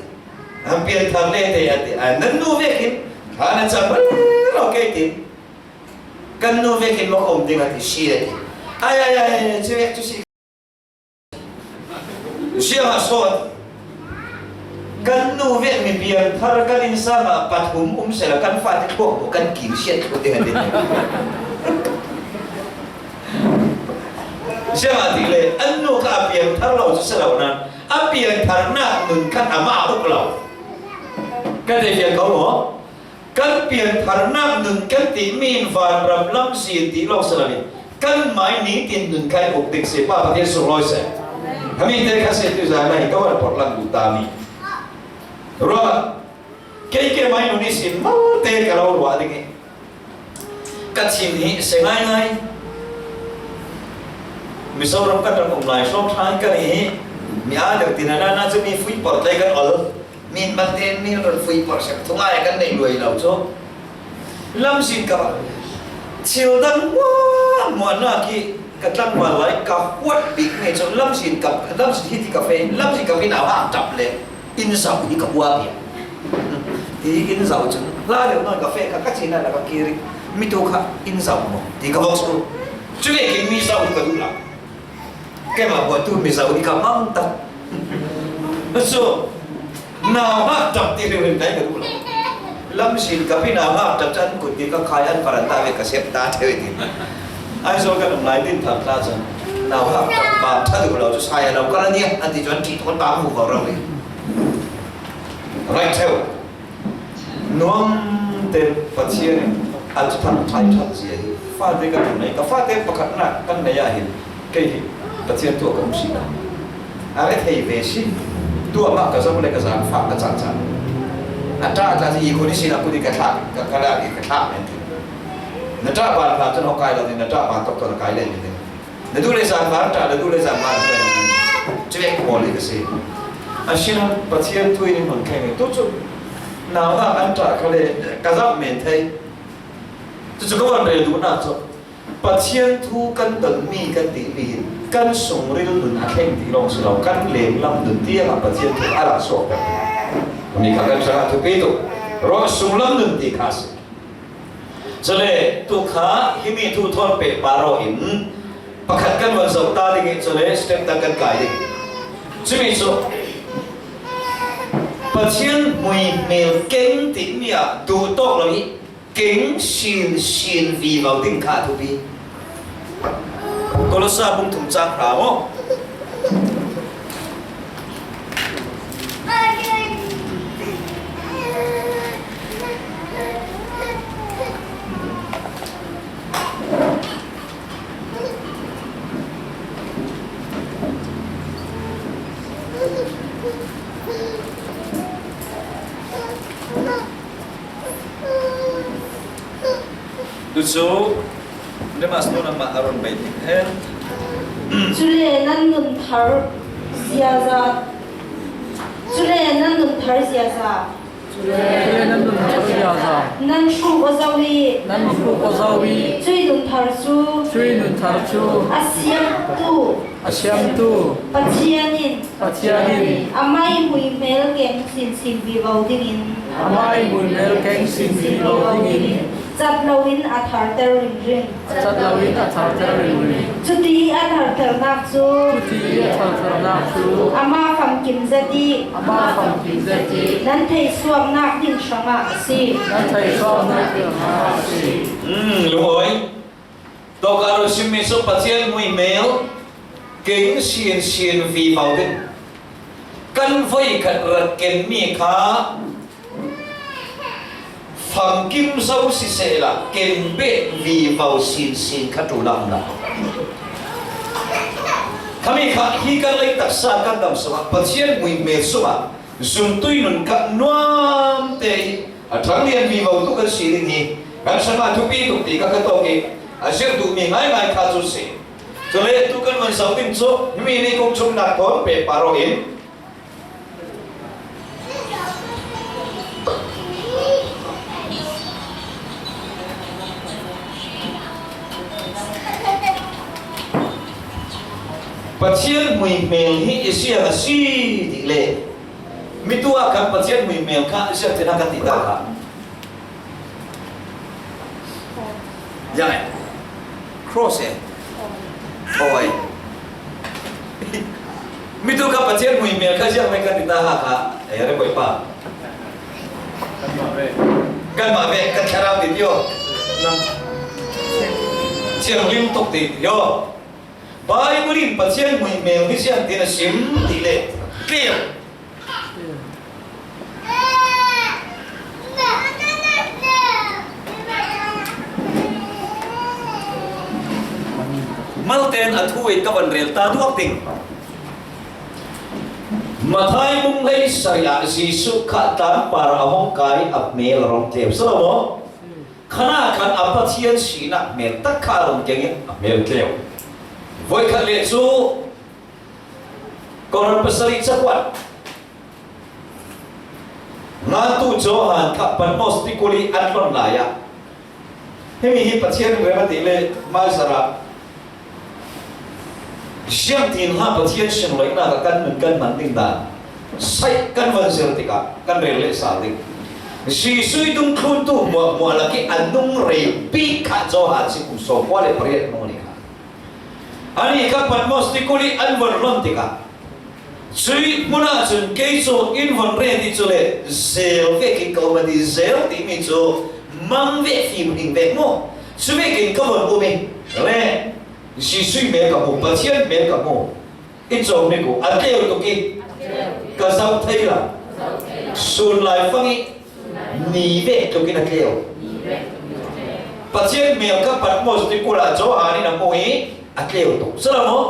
"An piangthar le te," a ti. "A nan nu vekin thla na cam rero kei tin kan nu vekin mawk a um ding," a ti. "Si," a ti. "Ai, ai, ai, cu vek cu si." Ziangah so, kan nu vek mi piangthar kan innsang ah pathum um sehla kan fate thluak bu kan kim siat thluh ding a ti. Ziangah ti le, an nu kha a piangthar lo cu si lo nain, a piangtharnak nun khat amah a uk lo. Kan theihfiang ko maw? Kan piantharnak nun kan tih mi in vanram lamzin tih lawng si lo in, kanmah in nitin nun kha in uk ding si, Pa Pathian sunglawi seh. Hami te kha si tu zan a hi ka van phawt lang duh ta mi. Ruah, kei keimah in nun ihsin malte ka lo ruah ding hi. Ka thin hi se ngaingai. Mizoram kan rak um lai hrawk ṭha ka nih hi. Mi aa deuh tin a nana cu mi fuih porh te kan ol. Min bang te mi run fuih porh sek thungai kan neih luai lo cu. Lamzin ka thil dang muahmuahnak hi ka tlangval lai ka huat bik mi cu lamzin ka, lamzin hi ti ka fe, lamzin ka pe nau hak ṭap le inn zauh hi ka huap hi. Ti inn zauh cun hla deuh nawn ka fe kha ka cin ah ka kir i mi tu kha inn zauh maw ti ka vok cu. Cu vekin mi zauh hi ka duh lo. Keimah buattu Mizo hi ka mang tak. Cu nau hak ṭap ti ringring kai ka duh lo. Lamzin ka pe nau hak ṭap cu an kut ti ka khai an varanda ve ka sep ta ṭheu i ti. Aizawl kan um lai din thar ta cun nau hak ṭap bang ṭha duh lo cu sai lo ka la nia an ti cu an ṭih tawn ta mu ko ro i. Right ṭheu. Nuamte Pathian in a cu thangṭhat zia hi fate kan nei, ka fate pakhatnak kan nei ah hin kei hi Pathian tu a ka um si lo. A rethei ve si. Tu amah ka zong le ka zaangfah ka cangcang. A ṭah a ṭah si i khun i sin a kut i ka thlak, ka, ka lak i ka thlak men ti. Na ṭah ban hna cun hong kai lo ding, na ṭah ban tok tawh na kai len ding. Na duh le zan van ṭah, na duh le zan van ṭah. Cuvek pawl hi ka si. Asinain Pathian thu in in hun khen tu cu nau hak an ṭah kha le ka zauh men thei. Cucu ka van rel duhnak cu Pathian thu kan tonmi kan timi hin kan sungril nun a thleng ti lawng si lo, kan lenglam nun tiang ah Pathian thu a rak suak peng. Mi kha kan hrangah thupi tuk. Ruah sunglam nun ti kha a si. Cule tu kha himi thu thawn pehpar aw in pakhat kan van zoh ta ding i cule step dang kan kai ding. Cumi cu Pathian hmuihmel keng timi ah duh tawk lo i keng sin sin vivo ding kha a thupi. Kolosa bung thum cang hra maw? Tucu, Demas nu nangmah a run bei ding hen. Cule nan nun thar ziaza. Cule nan nun thar ziaza. Cule nan nun thar ziaza. Nan hruh aw zo i. Nan hruh aw zo i. Cuih nun thar cu. Cuih nun thar cu. A siamtu. A siamtu. Pathian in. Pathian in. Amah i hmuihmel keng sinsin vivo dingin. Amah i hmuihmel keng sinsin vivo dingin. Cat loin a tharter ringring. A cat loin a tharter ringring. Cuti a tharternak cu. Cuti a tharternak cu. Amah famkim zet i. Amah famkim zet i. Nan theihsuaknak ding hrangah a si. Nan theihsuaknak ding hrangah a si. Um, lungawi. Tawk a run simmi cu Pathian hmuihmel keng sinsin vivo ding. Kan voikhat rak kenmi kha famkim zo sisehla ken beh vivo sinsin kha ṭul a um lo. Khami kha hi kan lei taksa kan dam sungah Pathian hmuihmel sungah zumtui nun kha nuamte i a ṭhang lian vivo tu kan si ding hi. Kan hrangah thupi tuk ti ka ka tawk i a zirh duhmi ngaingai kha cu si. Cule tu kan van zoh ding cu himi ni kong chungnak thawn pehpar aw in. Pathian hmuihmel hi i siang a si ti le mi tu ah khan Pathian hmuihmel kha i siang tina kan ti ta kha. Yang e. Cross e. Awi. Mi tu kha Pathian hmuihmel kha ziang mai kan ti ta ha kha. Ei, a re bawipa. Kanmah ve, kan thlarau ti tio. Thianghlim tuk ti tio. Baibal in Pathian hmuihmel hi ziang tin a sim ti le clear. Malte'n a thu ei ka van rel ta duak ding. Matthai bung hleisarih ah Jesuh kha tlang par a hong kai a hmel a rong tleu. Salo maw? Khan a khan a Pathian sihna hmel tak kha a rong keng in a hmel tleu. Voi khat leh cu Korin pasarih cakuat. Ngantu Johan kha Patmos tikul i an hlon lai ah, himi hi Pathian in rem a ti le, maizarah siangtin ha Pathian sunloihnak ah kan nun kan hman ding dan sai kan van zir tikah kan rel leh sal ding. Jesuh i dungthluntu hmuahhmuah lak i a nung rei bik kha Johan si kum sawmkua le pariat hnu ni kha. Anih kha Patmos tikul i an von hlon tikah, cuih hmun ah cun kei cu in von ret i cu le zel vekin ka um a ti. Zel timi cu mang ve, fim hring ve maw? Cu vekin ka von um i le Jesuh mel ka hmu, Pathian mel ka hmu. I cawm hnik uh, a tleu tuk i ka zoh thei lo. Sun laifang i ni ve tluk in a tleu. Pathian mel kha Patmos tikul ah Johan in a hmu i a tleu tuk. Si lo maw?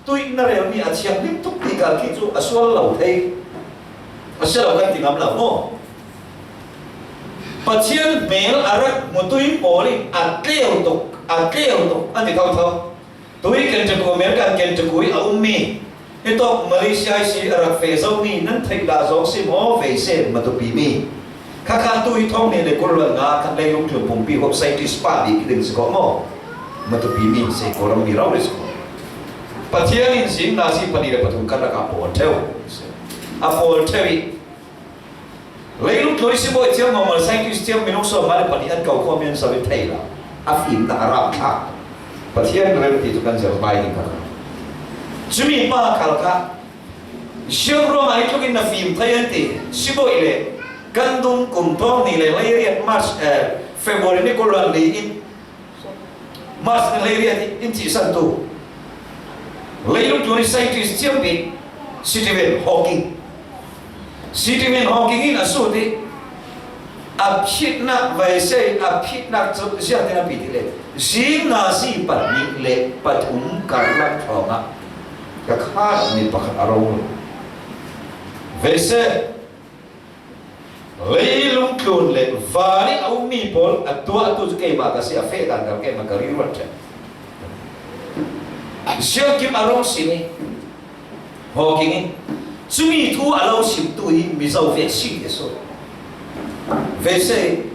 Tuih na relmi a thianghlim tuk ti kal khi cu a sual lo thei. A si lo kan ti ngam lo maw? Pathian hmel a rak hmu tui pawl in a tleu tuk, a tleu tuk an ti thotho. Tui Kentucky, America Kentucky a ummi, hitawk Malaysia i si a rak feh zomi nan theih dah zawng si maw, veise Matupi mi. Khakha tui thawng nih le kul le nga khan leilung tlun pumpi huap scientist pa bik ding si ko maw? Matupi mi si ko, ram mi rau le si ko. Pathian in zing nazi pahnih le pathum kan rak a pawl ṭheu. A pawl ṭheu i leilung tlun i si bawi thiam, normal scientist thiam, minung sawm nga le pahnih an ko khawm in so i thei lo. A fimnak a ram thlak. Pathian rem ti cu kan zirhmai ding kha. Cumi pa khal kha siang ruangah hi tlukin na fim thei an ti. Sibawi le kan dung kum thawng nih le hleiriat March, eh, February ni kul le li in, March ni hleiriat in thihsantu leilung tlun i scientist thiam bik Stephen Hawking. Stephen Hawking in a sut i a phitnak veise, a phitnak cu ziangtin a pi ti le, zing nazi pahnih le pathum karlak thawngah ka khat mi pakhat a rung. Veise, leilung tlun le van i a ummi pawl a tuahtu cu keimah ka si, a feh dan kal keimah ka ri ruat ṭheh. Siangkim a rung si ni. Hawking in cumi thu a lo simtu hi Mizo ve si ti a sut. Veise,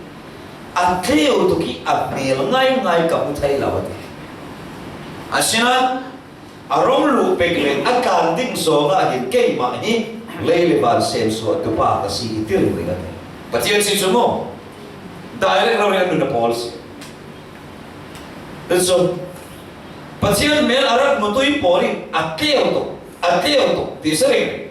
a tleu tuk i a hmel ngaingai ka hmu thei lo a ti. Asinain a rung luh pek le a tlan ding zawng ah hin keimah hi lei le van semsuahtu pa ka si i ti ringring a ti. Pathian si cu maw? Direct rori a nun a pawl si. Cucu Pathian mel a rak hmutui pawl in a tleu tuk, a tleu tuk ti si ringring.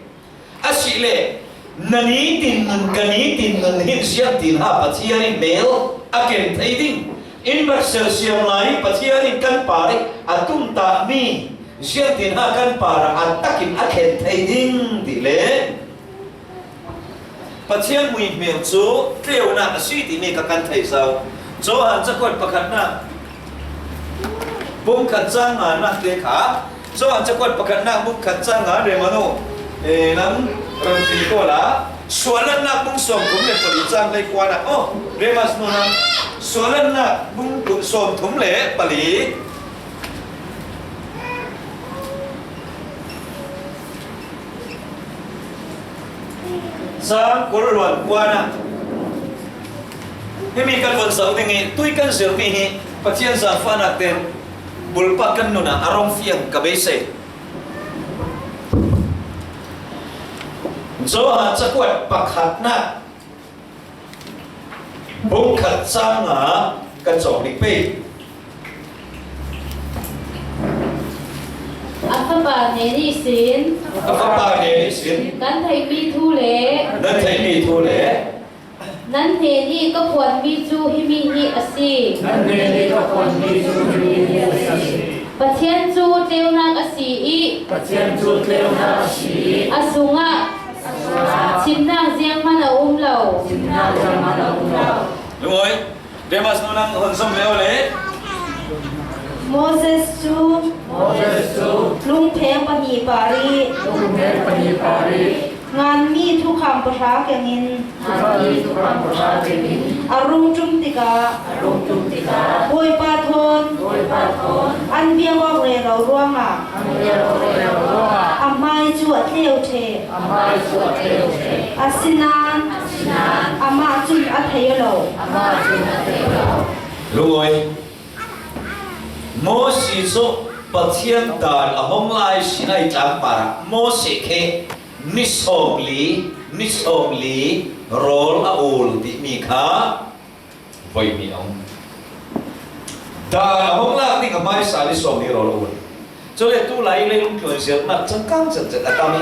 A si le, na nitin nun, ka nitin nun hin ziangtin ha Pathian in mel a ken thei ding? In rak sersiam lai Pathian in kan par i a tumtahmi ziangtin ha kan par ah a takin a thlen thei ding ti le, Pathian muihmel cu tleunak a si timi kha kan thei zo. Johan cakuat pakhatnak bung khat cang nganak te kha, Johan cakuat pakhatnak bung khat cang nga, Remanu, eh, nan ran ti ko la, Suahlatnak bung sawmthum le pali cang hlei kuanak, oh, Remas nu nan, Suahlatnak bung sawmthum le pali. Cang kul luan kuanak. Himi kan von zoh ding i tui kan zirmi hi Pathian zaangfahnak te bulpak kan nun ah a rung fiang ka beisei. Johan cakuat pakhatnak bung khat cang nga kan cawk ding pei. A Fapa hnen ihsin, a Fapa hnen ihsin, kan theihmi thu le, nan theihmi thu le, nan hnen i ka phuanmi cu himi hi a si. Nan hnen i ka phuanmi cu himi hi a si. Pathian cu tleunak a si i, Pathian cu tleunak a si i, a sungah, a sungah, chimnak zianghman a um lo. Chimnak zianghman a um lo. Lungawi, Demas nu nang hon zom lio le. Moses cu Moses cu lungpheng pahnih parih lungpheng pahnih parih nganmi thukham pahra kengin nganmi thukham pahra kengin a rung ṭum tikah a rung ṭum tikah Bawipa thawn Bawipa thawn an biak awk rero ruangah an biak awk rero ruangah a hmai cu a tleu ṭheh a hmai cu a tleu ṭheh asinain asinain amah cun a thei aw lo amah cun a thei aw lo. Lungawi. Moses cu Pathian dan a hong lai Sinai tlang parah Moses khi ni sawmli, ni sawmli rawl a ul timi kha voimi a um. Dan a hong lak ding a hmaisa ni sawmli rawl a ul. Cule tulai leilung tluan zirhnak cangkang zetzet a tam i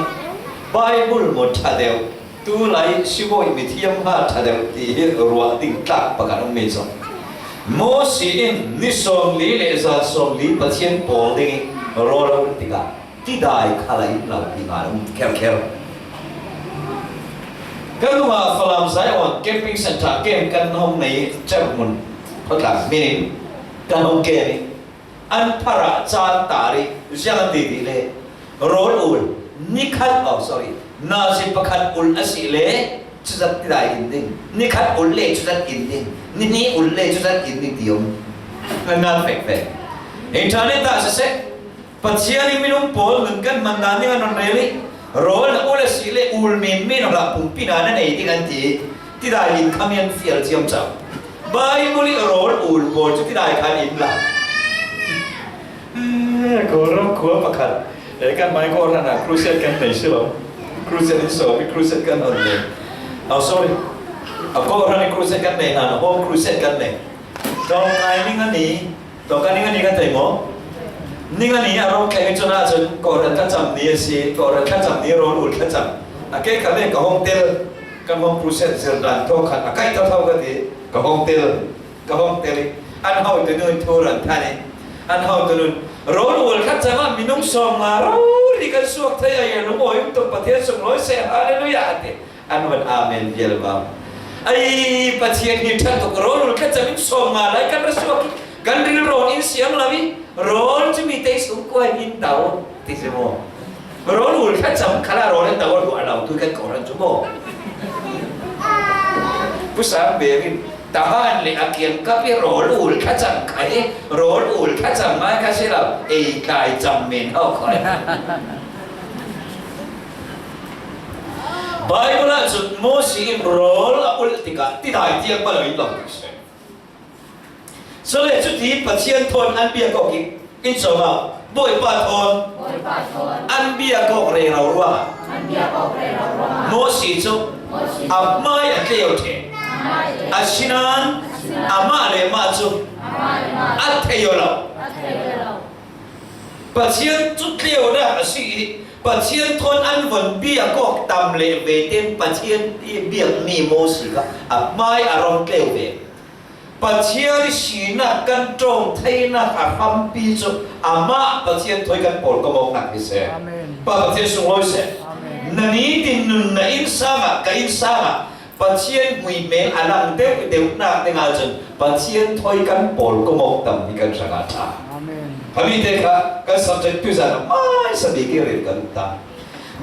Baibal maw ṭha deuh, tulai sibawi mithiam hnga ṭha deuh ti hi ruah ding tlak pakhat a um mi cu Moses in ni sawmli le zan sawmli Pathian pawl ding i rawl a ul tikah tidai khal a in lo ti ngai a um kherkher. Kan nungah Falam Zion Camping Centre kem kan hong nei cerhmun khawtlak hmin in kan hong kem i an phar ah caan tar i ziang an ti dih le rawl ul ni khat, oh, sorry, nazi pakhat ul a si le cuzat tidai in ding, ni khat ul le cuzat in ding, ni hnih ul le cuzat in ding ti um. Ngan ngan fek fek. Internet ah siseh, Pathian in minung pawl nun kan man dan ding an run rel i rawl na ul a si le ul men men hlah pumpi na na nei ding an ti. Tidai in khamian fial ciamco. Baibal i rawl ul pawl cu tidai khan in la. Eh, Kawlram khua pakhat. Eh, kan mai Kawlram ah crusade kan nei si lo. Crusade in so, crusade kan hon nei. Oh, sorry. A Kawlram i crusade kan nei hna, home crusade kan nei. Tawngkai ning a ni, tawngkai ning a ni kan thei maw? Ning a ni a rawk thleng i cun ahcun Kawlram thlacam ni a si, Kawlram thlacam ni rawl ul thlacam. A ke kha le ka hong tel, kan home crusade zirdan thawk khat a kaih thotho ka ti, ka hong tel. Ka hong tel i an hotu nun thu ran than i an hotu nun rawl ul khat cang ah minung sawmnga rori kan suak thei a, lungawi um tuk Pathian sunglawi seh, Hallelujah, a ti. An van amen vial va. Ai, Pathian hi ṭha tuk, rawl ul khat cang in sawmnga lai kan ra suak i kan rilrawn in siang lo i rawl cu mi tei sung kuai in tau ti si maw? Rawl ul khat cam khalah rawl an do a ruah lo tu kan Kawlram cu maw? Pusang berin tahan le a kiangkap i rawl ul khat cam kha i rawl ul khat cam ngai kha si lo. Ei tlai cam men ho khawi. Baibal ah cun Moses in rawl a ulh tikah tidai tiang bal in lo si. Cule cuti Pathian thawn an biak awk i, in cawng ah Bawipa thawn Bawipa thawn an biak awk rero ruangah an biak awk rero ruangah Moses cu Moses a hmai a tleu ṭheh. A hmai a tleu. Asinain asinain amah le mah cu amah le mah a thei aw lo. A thei aw lo. Pathian cu tleunak a si i Pathian thawn an von biak awk tam le ve tein Pathian i biakmi Moses kha a hmai a rung tleu ve. Pathian i sinak kan ṭawng theinak a hrampi cu amah Pathian thawi kan pawlkom awknak hi seh. Amen. Pa Pathian sunglawi seh. Amen. Na nitin nun na innsang ah, ka innsang ah Pathian hmuihmel a lang deuhdeuhnak dingah cun Pathian thawi kan pawlkom awk tam hi kan hrangah ṭha. Amen. Kha mi te kha kan subject tuizan ah hmaisa bik i rel kan ta.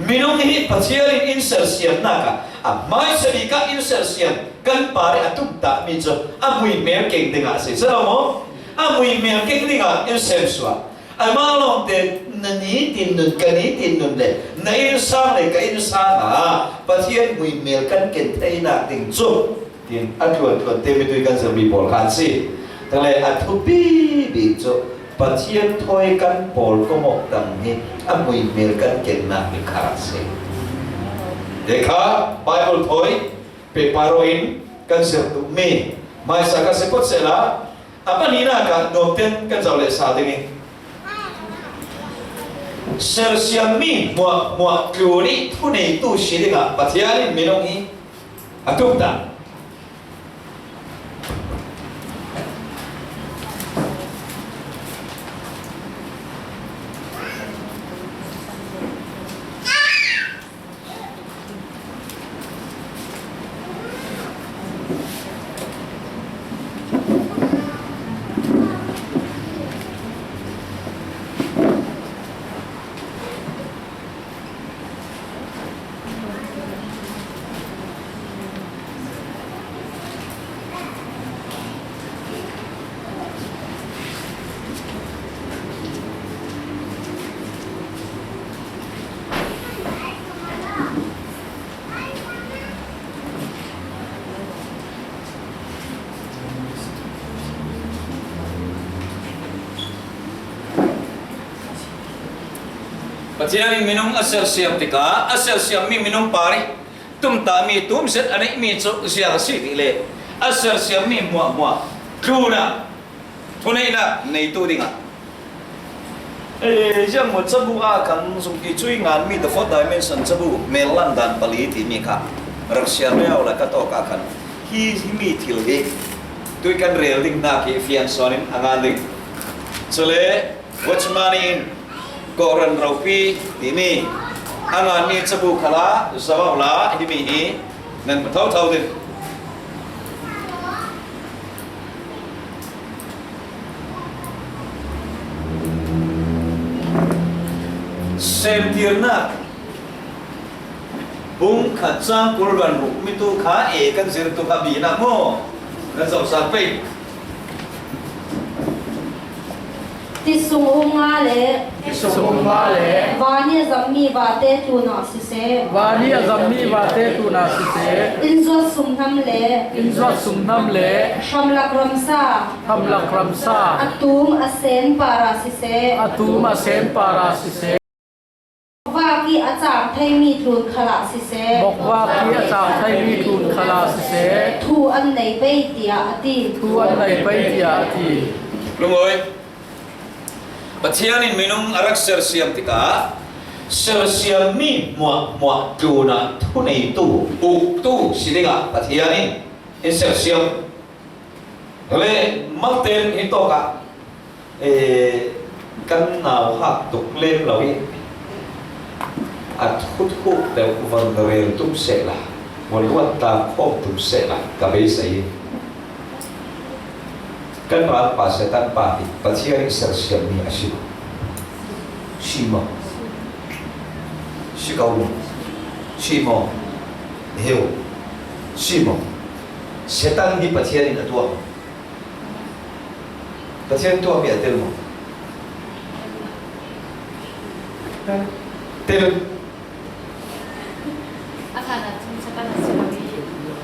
Minung hi Pathian in in sersiamnak ah a hmaisa bik ah in sersiam kan par i a tumtahmi cu a hmuihmel keng dingah a si. Si lo maw? A hmuihmel keng dingah in semsuah. Amah lawngte na nitin nun, ka nitin nun le na innsang le ka innsang ah Pathian hmuihmel kan ken theinak ding cu tin a tluantluan te mitui kan zirmi pawl kha an si. Tang le a thupi bik cu Pathian thawi kan pawlkom awk tam hi a hmuihmel kan kennak ding kha a si. Te kha Baibal thawi pehpar in kan zirh tukmi hmaisa kha si phot sehla, a pahnihnak ah nuamten kan zoh lehsa ding i sersiammi hmuahhmuah tlun i thuneitu si dingah Pathian in minung hi a tumtah. Pathian in minung a sersiam tikah a sersiam mi minung par ih tumtah mi tumzet a neih mi cu ziang a si ti le a sersiam mi hmuahhmuah tlunah thuneihnak neitu dingah, eh, ziang maw, cabu ah khan zumti cui ngan mi, the fourth dimension cabu, mel lan dan pali timi kha rak siar lio la ka tawk ah khan hi, himi thil hi tui kan rel ding hna khi fian sawn in a ngan ding. Cule Watchman in Kawhhran ropi timi a nganmi cabu khalah zoh la, himi hi nan hmu thotho ding. Semtirnak bung khat cang kul van ruk mi tu kha e kan zir tu kha binak maw? Kan zohsak pei. Ti sung um nga le, ti sung um nga le, van i a zammi vate tlunah siseh, van i a zammi vate tlunah siseh, inn zuat sumhnam le, inn zuat sumhnam le, hramlak ramsa, hramlak ramsa, a tum a sen parah siseh, a tum a sen parah siseh, vak i a cang theimi tlun khalah siseh, bokvak i a cang theimi tlun khalah siseh, thu an nei pei, tiah a ti. Thu an nei pei, tiah a ti. Lungawi, Pathian in minung a rak sersiam tikah sersiammi hmuahhmuah tlunah thuneitu, uktu si dingah Pathian in in sersiam. Le Malten hi tawkah, eh, kan nauhak tuk lem lo i a thuthuk deuh van rel tum sehla, van luat tang khawm tum sehla ka beisei hi. Kan ralpa Satan pa hi Pathian i sersiammi a si maw? Si maw? Si ko maw? Si maw? Heu. Si maw? Satan hi Pathian in a tuah maw? Pathian tuahmi a tel maw? Tel. A hlan ah cun Satan a si lo i,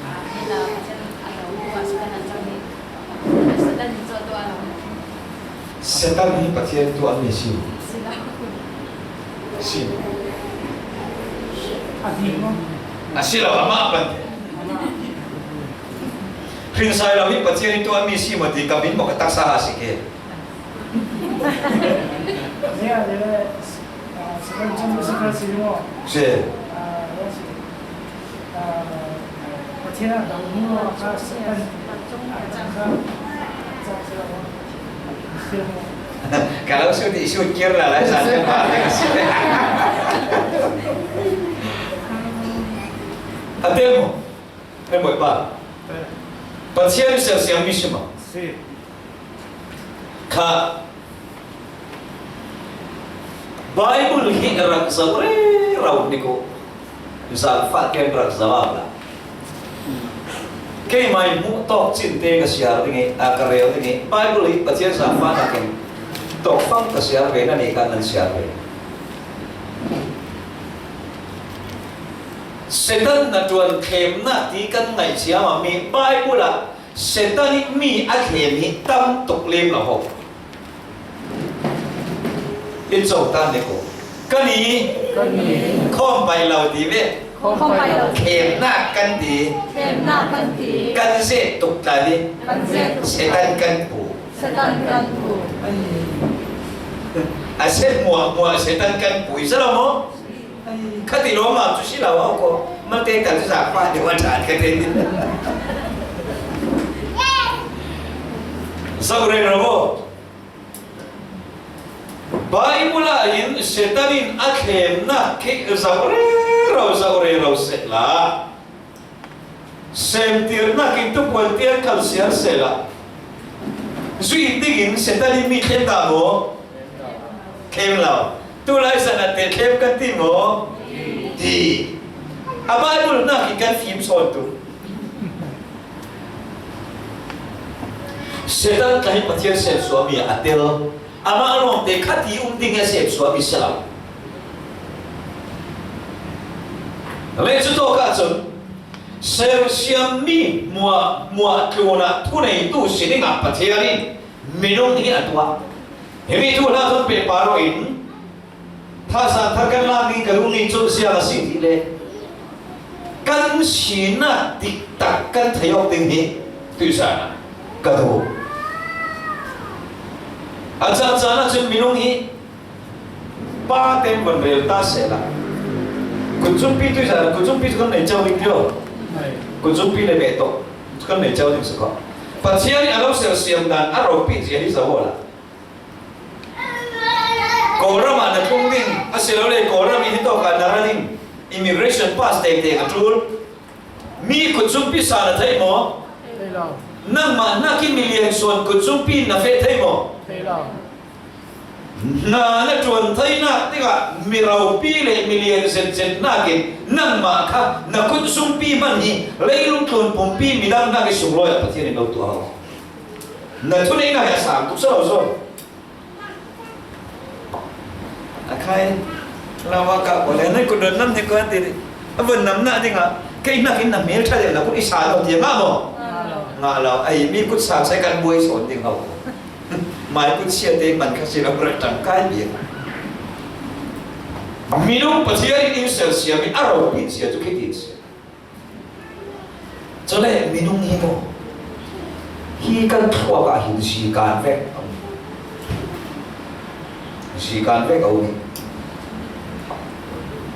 a, ni la Pathian a lo, a Satan a cang i, Satan in cu a tuah lo. Satan hi Pathian tuahmi a si. Si lo. Si. A si lo, amah pan. Hrinsai lo hi Pathian ih tuahmi si maw ti ka min maw ka taksa a si ke. Si. Ka lo sut i sut kir la lai san ka pa ka si. A tel maw? Hei, Bawipa. Pathian sersiammi si maw? Si. Kha Baibal hi rak zoh rero ni ko. Zaangfah tein rak zoh a la. Keimah in hmuh tawk cinte ka siar ding i, a ka rel ding i, Baibal hi Pathian zaangfahnak in tawkfang ka siar ve, na nih kha nan siar ve. Satan hnaṭuan thlemnak ti kan ngaih ciamami Baibal ah Satan ih mi a thlem hi tam tuk lem lo ho. In co ta ni ko. Kan i, kan i, khawm pai lo ti ve. Khawm pai lo. Thlemnak kan ti. Thlemnak kan ti. Kan zet tuk ta ni. Kan zet tuk ta. Satan kan pu. Satan kan pu. A set muah muah Satan kan pu i sa lo maw? Khati lawmam cu si lo a ko. Malte kal cu zaangfah deuh a ṭhan ka ti. Zoh rero maw? Baibal ah hin Satan in a thlemnak khi zoh rero, zoh rero sehla. Semtirnak in tupuan tiang khal siar sehla. Zuih dingin Satan in mi thlem dah maw? Thlem lo. Tulai zan ah teh thlem kan ti maw? Ti. A Baibal hnak in kan fim sawn tu. Satan tla hi Pathian semsuahmi a tel. Amah lawngte khati um ding a semsuahmi si lo. Le cu tawk ahcun sersiammi hmuah, hmuah tlunah thuneitu si dingah Pathian in minung hi a tuah. Himi thuhla thawn pehpar in Thazang thar kan lak ding ka duh mi cu ziang a si ti le, kan sinak diktak kan thei awk ding hi tuihzan ah ka duh. A caan caan ah cun minung hi pa tein van rel ta sehla, kutzungpi tuihzan ah kutzungpi cu kan nei cio ding tio. Kutzungpi le beh tawh cu kan nei cio ding si ko. Pathian in a lo sersiam dan a ropi zia hi zoh awla. Kawlram ah na tlung ding, asilole Kawlram in hitawk ah na ra ding, immigration pass teitei a ṭul. Mi kutzungpi sa na theih maw? Thei lo. Nangmah nakin milian suan kutzungpi na feh thei maw? Thei lo. Hna na ṭuan theinak tikah mi ropi le milian zetzet nakin nangmah kha na kutzungpi hman hi leilung tlun pumpi midang hnak i sunglawi ah Pathian in lo tuah a. Na thuneihnak hi a sang tuk si lo zaw. A khai lo a kah pawl he, na kut don nam hi ko an ti. A vun nam na ding ah kei hnakin na hmel ṭha deuh na kut i sa lo tiang ngah maw? Ngah lo. Ngah lo. Ai, mi kut sang sai kan buai sawn ding ho. Mai kut sia te man kha si lo rak ṭangkai bia. Minung Pathian in in sersiam i a ropi sia cu khitin sia. Cule minung hi maw, hi kan thluak ah hin zikan vek a um. Zikan vek a um i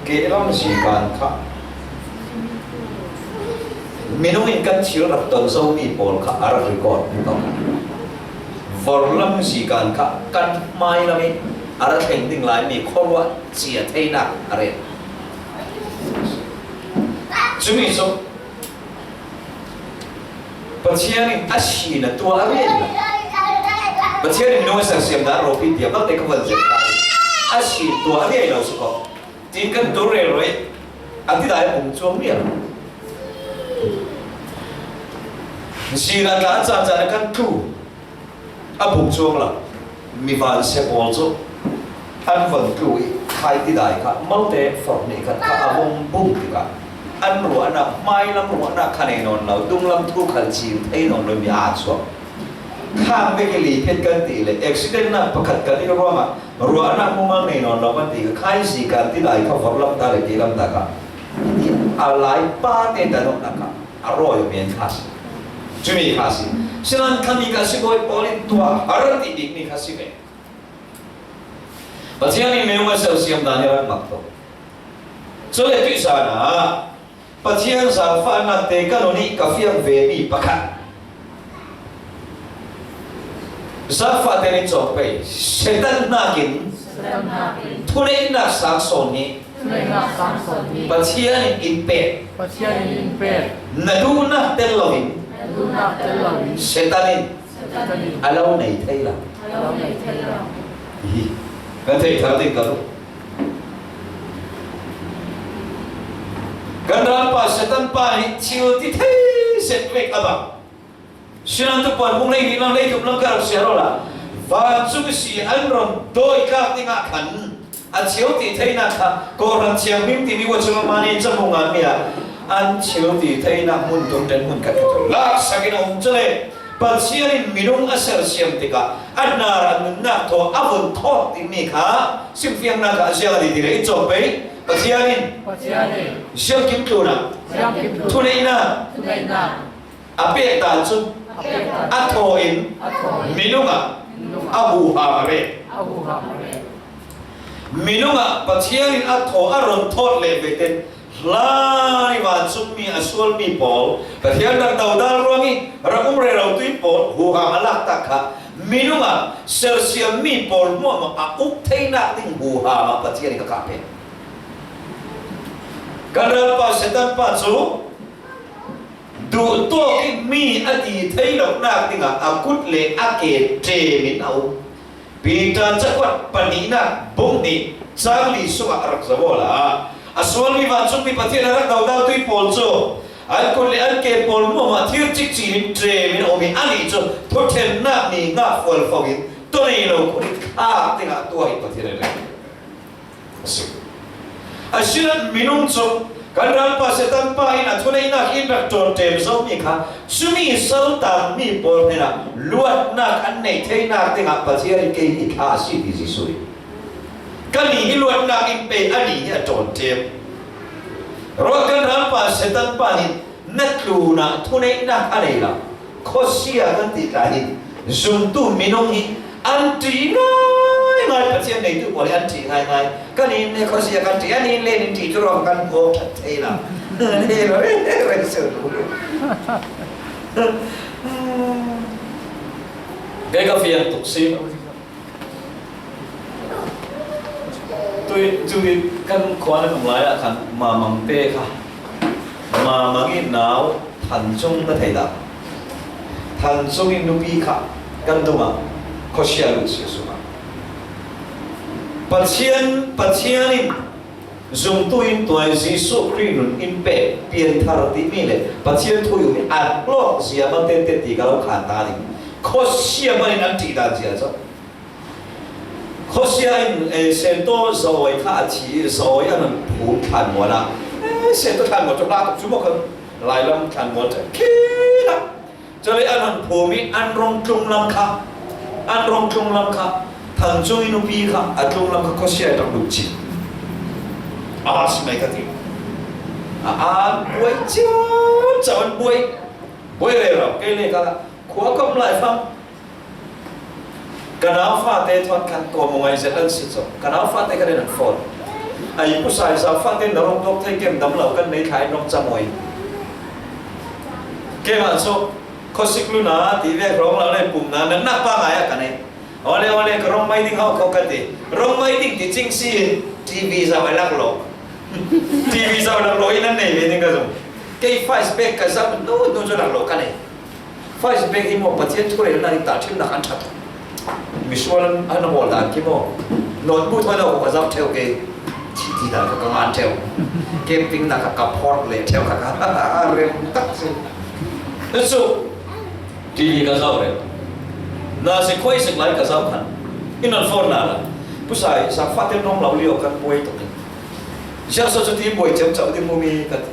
kehlam zikan kha minung in kan thil rak ton zomi pawl kha a rak record hna. Vorlam zikan kha kan hmailam i a rak thleng ding lai mi khuaruah cia theinak a rel. Cumi cu Pathian in a sin a tuah a riai lo. Pathian in minung a sersiam dan a ropi tiah malte ka van zirh ta i a sin tuah a riai lo si ko. Tin kan tur rero i a tidai a pung cuang riai lo. Zira tla a caan caan a kan tlu. A bung cuang lo. Mi vansia pawl cu an von tlu i khai tidai kha malte forh hnih khat kha a vung bung tikah an ruahnak, hmailam ruahnak kha nei nawn lo, dunglam thu khal cin thei nawn lo mi aa chuak. Khang bek i liphiat kan ti le accident nak pakhat kan i ruangah ruahnak mumal nei nawn lo kan ti kha khai zikan tidai kha vorhlam ta le kehlam ta kha a lai pa te ta noknak kha a rawi men kha a si. Cumi kha a si. Sinan khami kha sibawi pawl in tuah har ti bikmi kha si ve. Pathian in minung a sersiam dan i rak mak tawn. Cule tuihzan ah Pathian zaangfahnak te ka nun i ka fiang vemi pakhat. Zaangfah tein in cawk pei. Satan hnakin thuneihnak sang sawn hi. Thuneihnak sang sawn hi. Pathian in in pek. Pathian in in pek. Na duhnak tel loin. Na duhnak tel loin. Satan in. Satan in. A lo nei thei lo. A lo nei thei lo. Hi. Kan theih thar ding ka duh. Kan ralpa Satan pa nih thil ti thei zet vek a bang. Sinan tu puan bung lei nih lang lei tum lang ka rak siar awla vancung si an ron dawi tlak dingah khan a thil ti theinak kha Kawhhran thianghlim timi uacung a mani cabu nganmi ah an thil ti theinak hmun tum ten hmun khat khat laksak in a um cu le Pathian in minung a sersiam tikah a hnar a nunnak thaw a vun thawt dingmi kha simfiangnak kha a ziang a ti ti le in cawk pei. Pathian in Pathian in ziangkim tlunah ziangkim tlunah thuneihnak thuneihnak a pek dan cun a pek dan a thaw in a thaw in minung ah minung ah a huham a rel. A huham a rel. Minung ah Pathian in a thaw a ron thawt leh ve ten hlan i vancungmi a sualmi pawl Pathian rak dodal ruang i rak um rero tu i pawl huham a laktak kha minung ah sersiammi pawl hmuahhmuah a uk theinak ding huham ah Pathian in ka kah pek. Kan ralpa Satan pa cu duhtuak i mi a ti thei lonak dingah a kut le a ke ṭem in a um. Peter cakuat pahnihnak bung hnih cang li sungah a rak zoh awla a sualmi vancungmi Pathian a rak dodal tu i pawl cu an kut le an ke pawl hmuahhmuah thir cikcin in ṭem in a um i anih cu thuṭhennak ni ngah fualfo in tua nei lo khun in thlak dingah tua hi Pathian a rel. A si. Asinan minung cu kan ralpa Satan pa in a thuneihnak in rak ṭawn ṭem zomi kha cumi saltangmi pawl hnenah luatnak an neih theinak dingah Pathian in kei hi thla a si ti Jesuh in Ka ni hi luatnak in pe a ni hi a ṭawn ṭem. Ruak kan ral pa Satan pa hin na tlunah thuneihnak a nei lo. Khuasia kan tih tla hin zumtu minung hi an ṭih ngaingai, Pathian neitu pawl hi an ṭih ngaingai. Ka ni in le khuasia kan ṭih, a ni in le nin ṭih cu ruang kan hmuh ṭhat thei lo. Nei lo reng reng seh. Kei ka fiang tuk si. Tui, tui kan khua nan um lai ah khan Mamang te kha, Mamang i nau Than Cung na thei dah? Than Cung i nupi kha kan dum ah khuasia lut si sung ah Pathian, Pathian in zumtu in tuai Jesuh Khrih nun in pek pianthar timi le Pathian thu i um in a hlawk zia bang tete ti ka lo khan ta ding. Khuasia man in an ṭih dan zia cu. Khuasia in, eh, Sento Zawi kha a thi i Zawi an hun phum thlanmual ah, eh, Sento thlanmual cu hla tuk cu maw khan, Lailam thlanmual cu khin ah. Cule an hun phum i an rong tlung lam kha, an rong tlung lam kha, Than Cung i nupi kha a tlung lam kha khuasia i rak duh cin. A si mai ka ti. A, an buai ciau, ciau an buai. Buai rero, kei le ka khua kam lai fang. Ka nau fate thawn khan kawm aw ngai zet an si cu. Ka nau fate kha den an phone. Ai, pu Sai, zau fate na rong tuak thei kem, dam lo kan nei thla in rong cam aw i. Keimah cu khuasik luna ti vek rong lo le pumna nan nak pa ngai ah ka nei. Awle, awle, ka rong mai ding hau kho ka ti. Rong mai ding ti cing si TV zau a lak lo. TV zau a lak lo i nan nei ve ding ka zong. Kei five bag ka zau nu nu cu lak lo ka nei. Five bag hi maw, Pathian thu rel nan i tahṭhimnak an ṭhat. Misual an, an hawl dan khi maw. Notebook thawn a ka zau ṭheu ke. Thi, thi dan ka, ka ngan ṭheu. Camping nak ka, ka phawt le ṭheu ka, ka rem tak si. Cu TV ka zau rem. Na si khuai sik lai ka zau khan. In an phone na la. Pu Sai, sa fa tem nong lau lio kan buai tuk. Ziah so cu ti buai cem cau ding mu mi ka ti.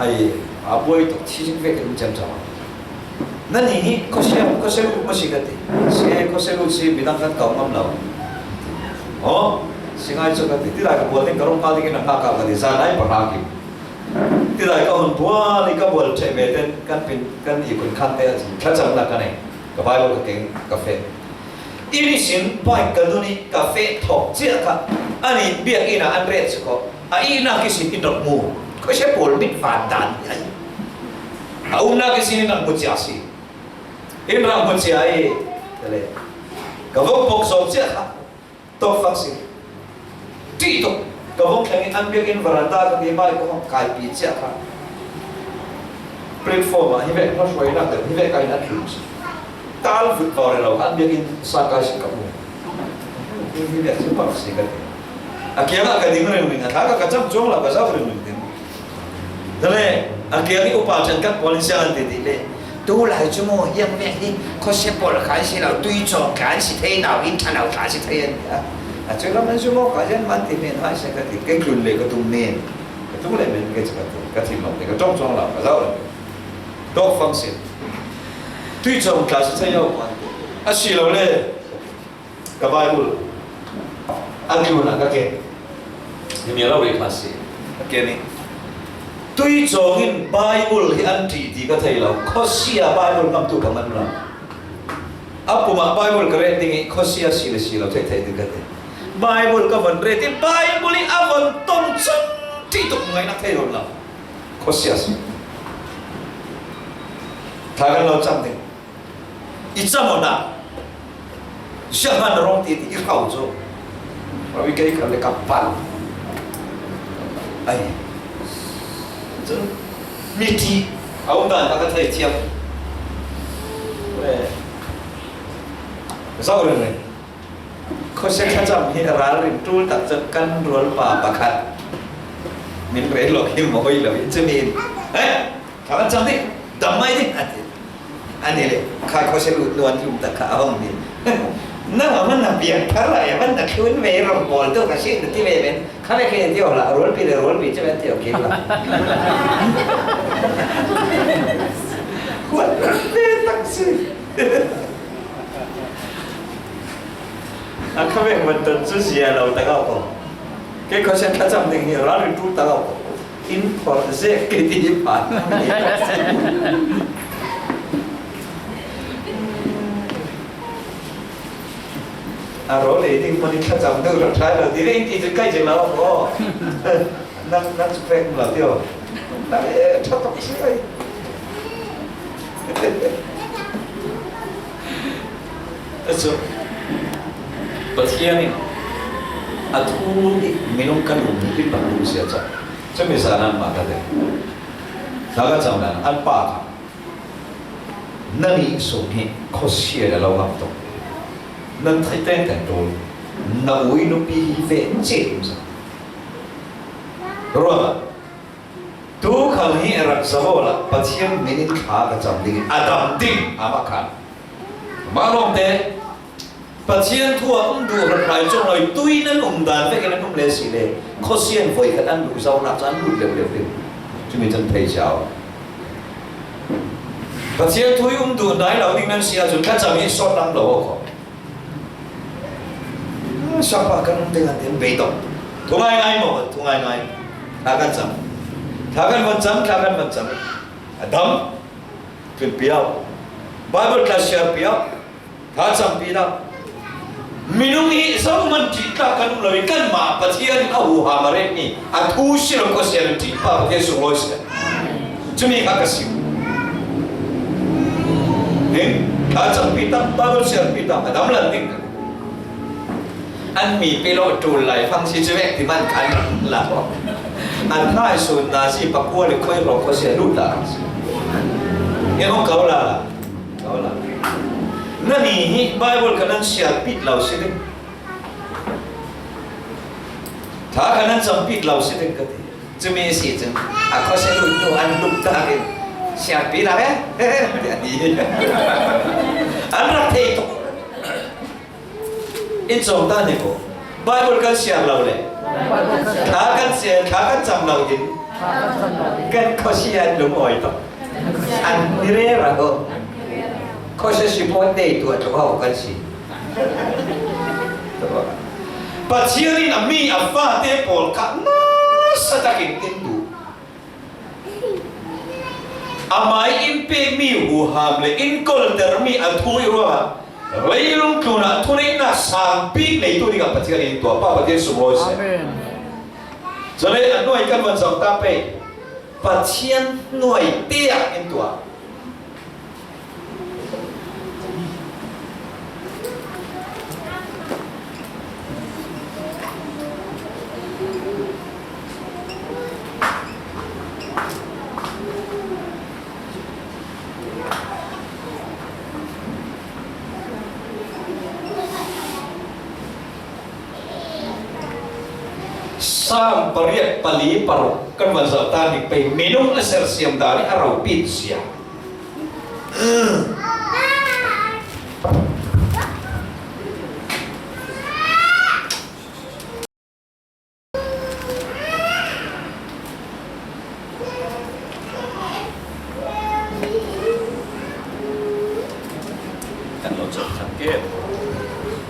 Ai, a buai tuk thi zing vek in cem cau. Nannih hi khuasia, khuasia lut maw si ka ti. Si khuasia lut si midang kan kau ngam lo. Aw, si ngai cu ka ti. Tidai ka bual ding ka rong kal ding in a hngak ka ti. Zan ai pahra kim. Tidai ka hun bual i ka bual ṭheh ve ten kan pin, kan i kun khan te a cin thlacamnak ka nei. Ka Bible ka keng ka feh. Inn ihsin bike ka nun i ka feh thawk ciah kha, ani biakinn ah an ret si kho. A ihnak ihsin in rak mu. Khuasia pawl mit van dan hi ai. A umnak ihsin in rak mu cia si. In rak mu cia i, ka le. Ka vok pok zawk ciah kha. Tawk fak si. Ṭih tuk. Ka vok thleng in an biakinn veranda ka ti bai ka hong kaipi ciah kha. Platform ah hi vek hla hruainak deuh hi vek ka in a tlum si. Tal vut vau rero kha an biakinn sa kai si ka mu. Hi vek si pak si ka ti. A kiangah ka ding ringring a thla ka ka cam cuang lo ka zau ringring ding. Tale, a kiang i upa ṭhenkhat pawl in siang an ti ti le. Tu lai cu maw hiang vek hi khuasia pawl kha an si lo, tui cawng kha an si thei, nau in ṭha lo kha an si thei an ti a. A cu lam an cu maw ka zian man ti men hai si ka ti, kei tlun le ka tum men. Ka tum le men kei cu ka ti, ka thim lo te ka ṭawng cuang lo ka zau lo. Dawk fang si. Tui cawng kha si thei lo kha an ti. A si lo le. Ka Bible a tlunah ka ken. Himi a lo rei kha si. Ka ken i. Tui cawng in Bible hi an ṭih ti ka thei lo. Khuasia Bible ngamtu ka man lo. A pumah Bible ka ret ding i khuasia si le si lo theih theih ding ka ti. Bible ka von ret i Bible i a von tong cun ṭih tuk ngaihnak thei lo lo. Khuasia si. Tha kan lo cam ding. I cam awna. Sianghan rong ti ti i hau cu. Rau i kei kha le ka pal. Ai. Cun mi ti a um dan ka thei thiam. Eh. Zau ring ring. Khuasia thlacam hi ralrin ṭul tak cun kan rualpa pakhat min rei lawk hi mawi lo in cumi in, "Eh, thla kan cam dih, dam mai dih," a ti. Ani le, kha khuasia lut luan tlum tak kha a hong dih. "Nang a man na piang thar lai, a man na thlun ve rong pawl tu ka si," na ti ve men. Kha le khe ti aw la, rualpi le rualpi cu ven ti aw kik la. Kuat ve tak si. A kha veng van tan chu zia lo ta gau ko. Kei khawsia thlacam ding hi ralrin tul ta gau ko. In phor zek kei ti hi pha. A rawl ei ding hmani thlacam deuh rawh ṭha lo ti ding ti chu kai zek lo ko. Nang, nang chu pek lo tio. Nang e ṭha tak si ai. A chu Pathianin a thu hi minung ka lum hi pi pak lum sia cha. Chumi sa nan ma ka te. Sa ka chang nan an pa kha. Na nih sung hi khawsia le lo hak tawh. Nan thei teng teng tul. Na ui nupi hi ve che um sa. Ruang a. Tu khang hi rak sa bawla Pathian minin thla ka cham ding a dam ding a ma khan. Ma lawmte. Pathian thu a um duh hrat hlai chuang lo i tui nan um dan vekin an um le si le, khawsia voi khat an duh zo nak chu an lut leuh leuh ding. Chumi chan thei ciau. Pathian thu i um duh nai lo ding nan si a chun ka cham hi sawt lam lo aw khaw. Sapa kan um ding an tin bei tawh. Thu ngai ngai maw, thu ngai ngai. Thla kan cham. Thla kan van cham, thla kan van cham. A dam. Tun piau. Bible class share piau. Tha champi na. Minung hi zoman ṭih tlak kan um lo in kanmah Pathian a huham a rek ni. A thu si lo khawsia lo ṭih pa Pathian sunglawi sia. Chumi kha ka sim. Ning, tha champi tam, Bible siarpi tam, a dam lan ding. An mi pe lo tul lai fang si chu vek ti man kan la. An nai sun na si pakua le khoi ro khawsia lut la. Nge hong kau la la. Kau la. Na ni hi Bible kan an siarpih lo si ding. Tha kan an champih lo si ding ka ti. Chumi si chun a khawsia lut tu an lut ta ding. Siarpih la ve. An rak thei tuk. In chawng ta ni ko. Bible kan siar lo le. Tha kan siar, tha kan cham lo in. Kan khawsia lung awi tawh. An ni rera ko. Khawsia si pawh dei tuah tluk ho kan si. Pathian in a mi a fate pawl kha nasa takin in duh. Amah in pek mi huham le in kolter mi a thu i ruangah leilung tlunah thuneihna sangpi neitu dingah Pathian in tuah pa Pathian sunglawi se. Amen. Chule a nuai kan van zong ta pei. Pathian nuai te ah in tuah. Sam pariat pali paruk kan van zauh ta dik pei minung a sersiam dari a ropit sia. Kan lo chak khat ke.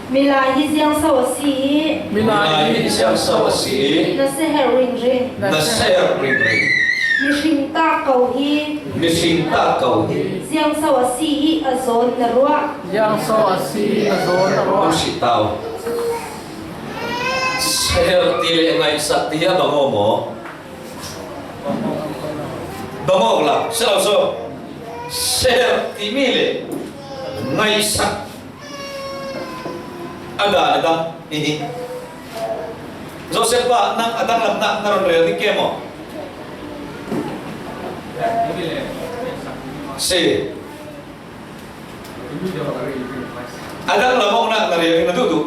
Milai hi ziang so a si i. Milai hi ziang so a si i. Na seher ringring. Na seher ringring. Mihring tak ko hi. Mihring tak ko hi. Ziang so a si i a zawn na ruah. Ziang so a si i a zawn na ruah. Hong si tau. Seher ti le ngaihsak ti a bang aw maw? Bang aw la, si lo so. Seher ti mi le ngaihsak. A dan a dang. Hi hi. Joseph pa, nang a danglamna na rawn rel ding ke maw? Si. A danglam awkna na rel ding na duh duh.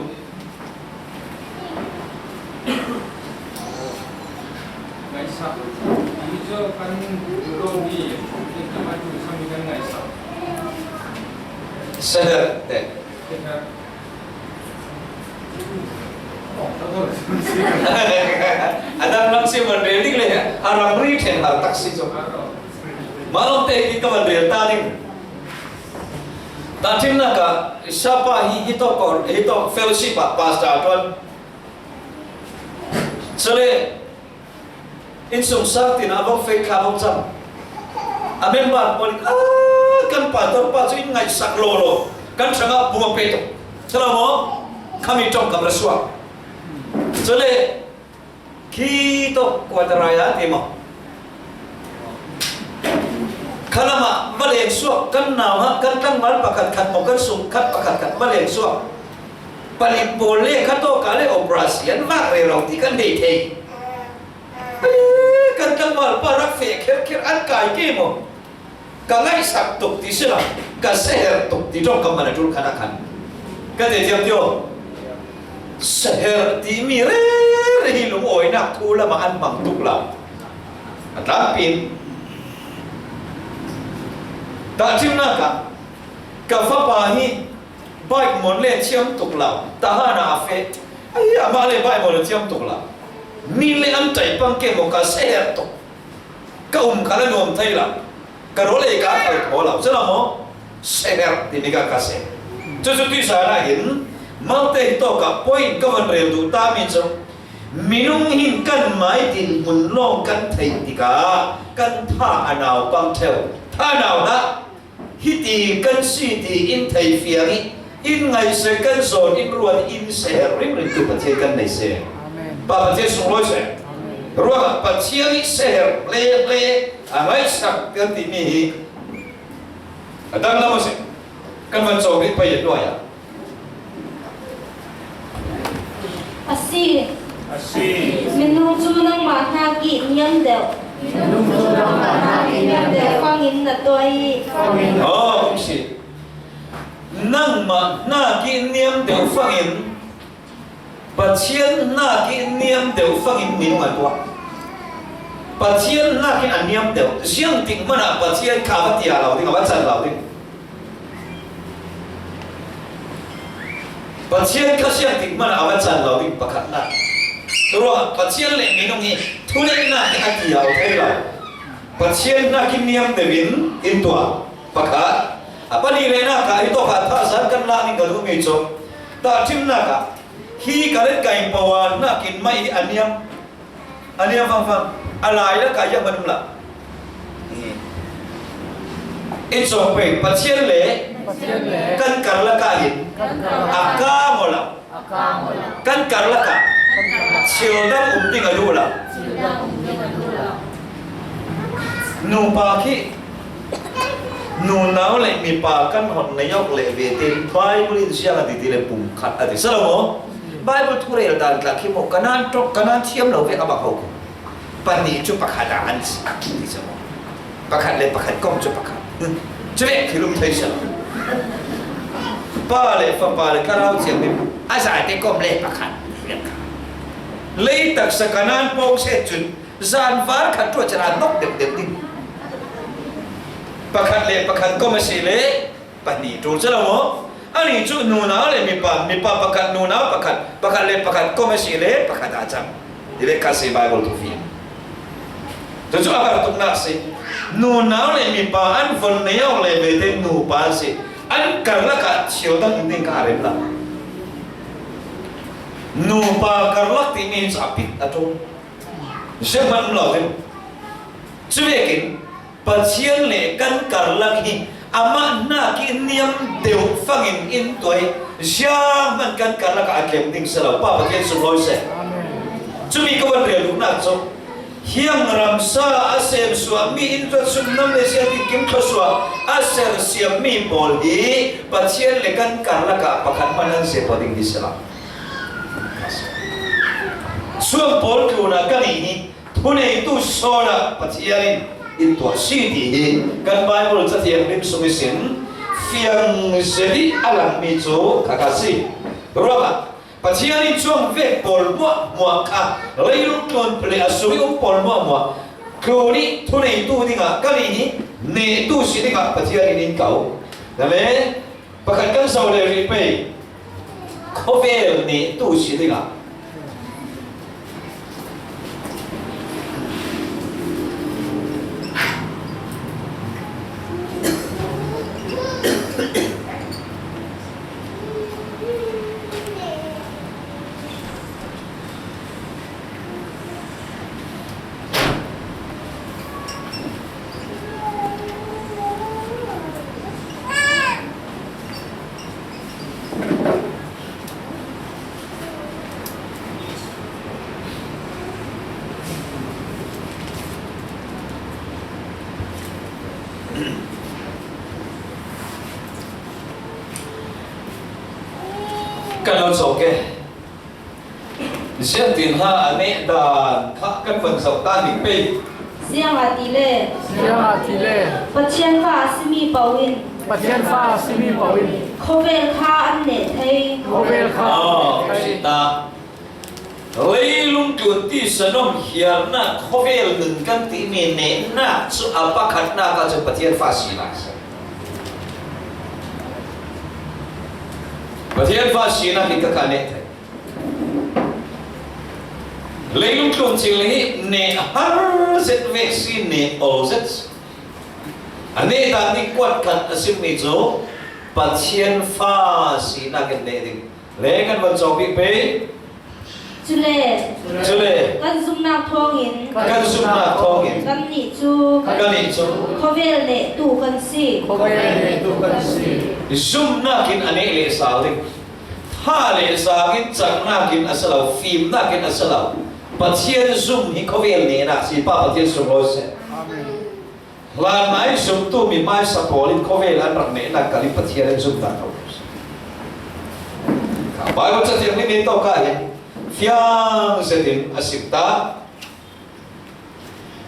Ngaihsak. Hi chu kan duh lo hi, kan ngaihsak. Seher te. A danglam si man rel ding le, a ramri ṭhen har tak si chu. Malawmte hi ka man rel ta ding. Tahṭhimnak ah sapa hi, hi tawk kawr, hi tawk fellowship ah pastor a ṭuan. Chule, innsungsang tin a vawng fei thla vawng cam. A member pawl in, "Ah, kan pastor pa chu in ngaihsak lawlaw, kan hrangah bum a pe tuk. Chalo maw? Khami ṭawngkam la suak." Chule, khi tawk kuat a rai a ti maw? Khalamah va leng suak, kan nauhak, kan tlangval pakhat khat maw, kan sung khat pakhat khat va leng suak. Palik pawl le kha tawkah le operasi an vak rero ti kan nei thei. Kan tlangval pa rak feh kherkher an kai ke maw? Ka ngaihsak tuk ti sila, ka seher tuk ti ṭawngkam man a ṭul khan a khan. Ka te tiam tio. Seher ti mi rere hi lungawinak thu lamah an hmang tuk lo. A tlampi in tahṭhimnak ah ka fapa hi bike mawn le thiam tuk lo, tahan a feh. Ai, amah le bike mawn le thiam tuk lo. Mi le an ṭai pang ke maw, ka seher tuk. Ka um kha la nuam thei lo. Ka rawl ei ka thal thaw lo. Chalo maw? Seher timi ka ka se. Chu chu tuisan ah hin malte hi tawkah point ka van rel duh ta mi chu, minung hin kan mai dinhmun lawng kan theih tikah kan tha a naupang ṭheu. Tha a nau hlah. Hiti kan si ti in thei fiang ih, in ngaihsek kan zawn, in ruat, in seher ringring tu Pathian kan nei se. Amen. Pa Pathian sunglawi se. Amen. Ruangah Pathian ih seher hle hle a ngaihsak kan timi hi a dang lam a si. Kan van cawk rih pei a hnuai ah. A si. A si. Minung cu nangmah hnak ih niam deuh. Minung cu nangmah hnak ih niam deuh fangin na tuah ih. Aw, um si. Nangmah hnak ih niam deuh fangin, Pathian hnak ih niam deuh fangin minung a tuah. Pathian hnak ih a niam deuh. Ziangtik hmanah Pathian kha a va tia lo ding, a va can lo ding. Pathian kha ziangtik hmanah a va can lo ding pakhatnak. Curuangah Pathian le minung hi thuneihnak hi a kiau thei lo. Pathian hnak ih niam deuh in in tuah pakhat. A pahnih le nak ah hi tawkah thazan kan lak ning ka duhmi cu tahṭhimnak ah hi ka let ka in poa hnak in mai hi a niam. A niam fangfang, a lai lakah hi a hmanung la. In cawk pei, Pathian le kan karlak ah hin a kang aw lo. Kan karlak ah thil dang um ding a duh lo. Nupa khi nunau le mipa kan hon nei awk leh ve tein Bible in ziang a ti ti le pum khat a ti. Si lo maw? Bible thu rel dan tla khi maw, Kanaan ṭawk, Kanaan thiam lo vek a bang ho ko. Pahnih cu pakhat ah an si, ti si maw? Pakhat le pakhat kawm cu pakhat. Cu vek thil um thei si lo. Pa le fapa le thlarau thiam in a zate kawm le pakhat. Lei taksa Kanaan pawng set cun zanvar khat ṭuah chan a nok deuhdeuh ding. Pakhat le pakhat kawm a si le pahnih ṭul si lo maw? Anih cu nunau le mipa, mipa pakhat, nunau pakhat, pakhat le pakhat kawm a si le pakhat aa cang. Hi le kha si Bible thufiang. Cucu a har tuknak si. Nunau le mipa an von nei awk le vete nupa an si. An karlak ah thil dang um ding kha a rem lo. Nupa karlak timi cu a pit a ṭul. Zianghman um lo ding. Cuvekin Pathian le kan karlak hi amah hnak ih niam deuh fangin in tuah ih zianghman kan karlak ah a tlem ding si lo. Pa Pathian sunglawi seh. Cumi ka van rel duhnak cu hiang ramsa a sem suahmi, in tuat sumnam le siatin kim thluasuah a sersiammi pawl hi Pathian le kan karlak ah pakhat hman an si pah ding hi si lo. Suang pawl tlunah kan ih hi. Thuneitu sawn ah Pathian in in tuah si ti hi kan Bible Cathiang rim sung ihsin fiang zet ih a langmi cu kha kha si. Ruangah Pathian in cuang vek pawl hmuahhmuah kha leilung tlun le a sung ih um pawl hmuahhmuah tlun ih thuneitu dingah kan ih hi, nehtu si dingah Pathian in in ko. Nale Pakhat kan zoh le rih pei. Khawvel nehtu si dingah. Kan lo chawk e. Ziantin ha a neh dan kha kan van zoh ta ning pei. Ziangahtile, ziangahtile, Pathian fa a simi pau in, Pathian fa a simi pau in, khawvel kha an neh thei. Khawvel kha an neh thei. Aw, si ta. Leilung tlun tisa nawm hiarna khawvel nun kan timi nehna chu a pakhatna kha chu Pathian fa sina. Pathian fa sina hi ka kha neh thei. Leilung tlun chil hi neh har zet vek si, neh ol zet. A neh dan ding kuat khat a simmi chu Pathian fa sina kan neh ding. Le kan van chawk bik pei. Chule, chule, kan zumnak thawngin, kan zumnak thawngin, kan nih chu, kan nih chu, khawvel nehtu kan si. Khawvel nehtu kan si. Zumnakin a neh leh sal ding. Tha leh zangin, changnakin a si lo, fimnakin a si lo. Pathian zum hi khawvel nehna si, Pa Pathian sunglawi seh. Amen. Hlanna i zumtu mi hmaisa pawl in khawvel an rak nehna kal in Pathian an zumna tho. Bible Cathiang ni ni tawk ah hin fiang zetin a sim ta.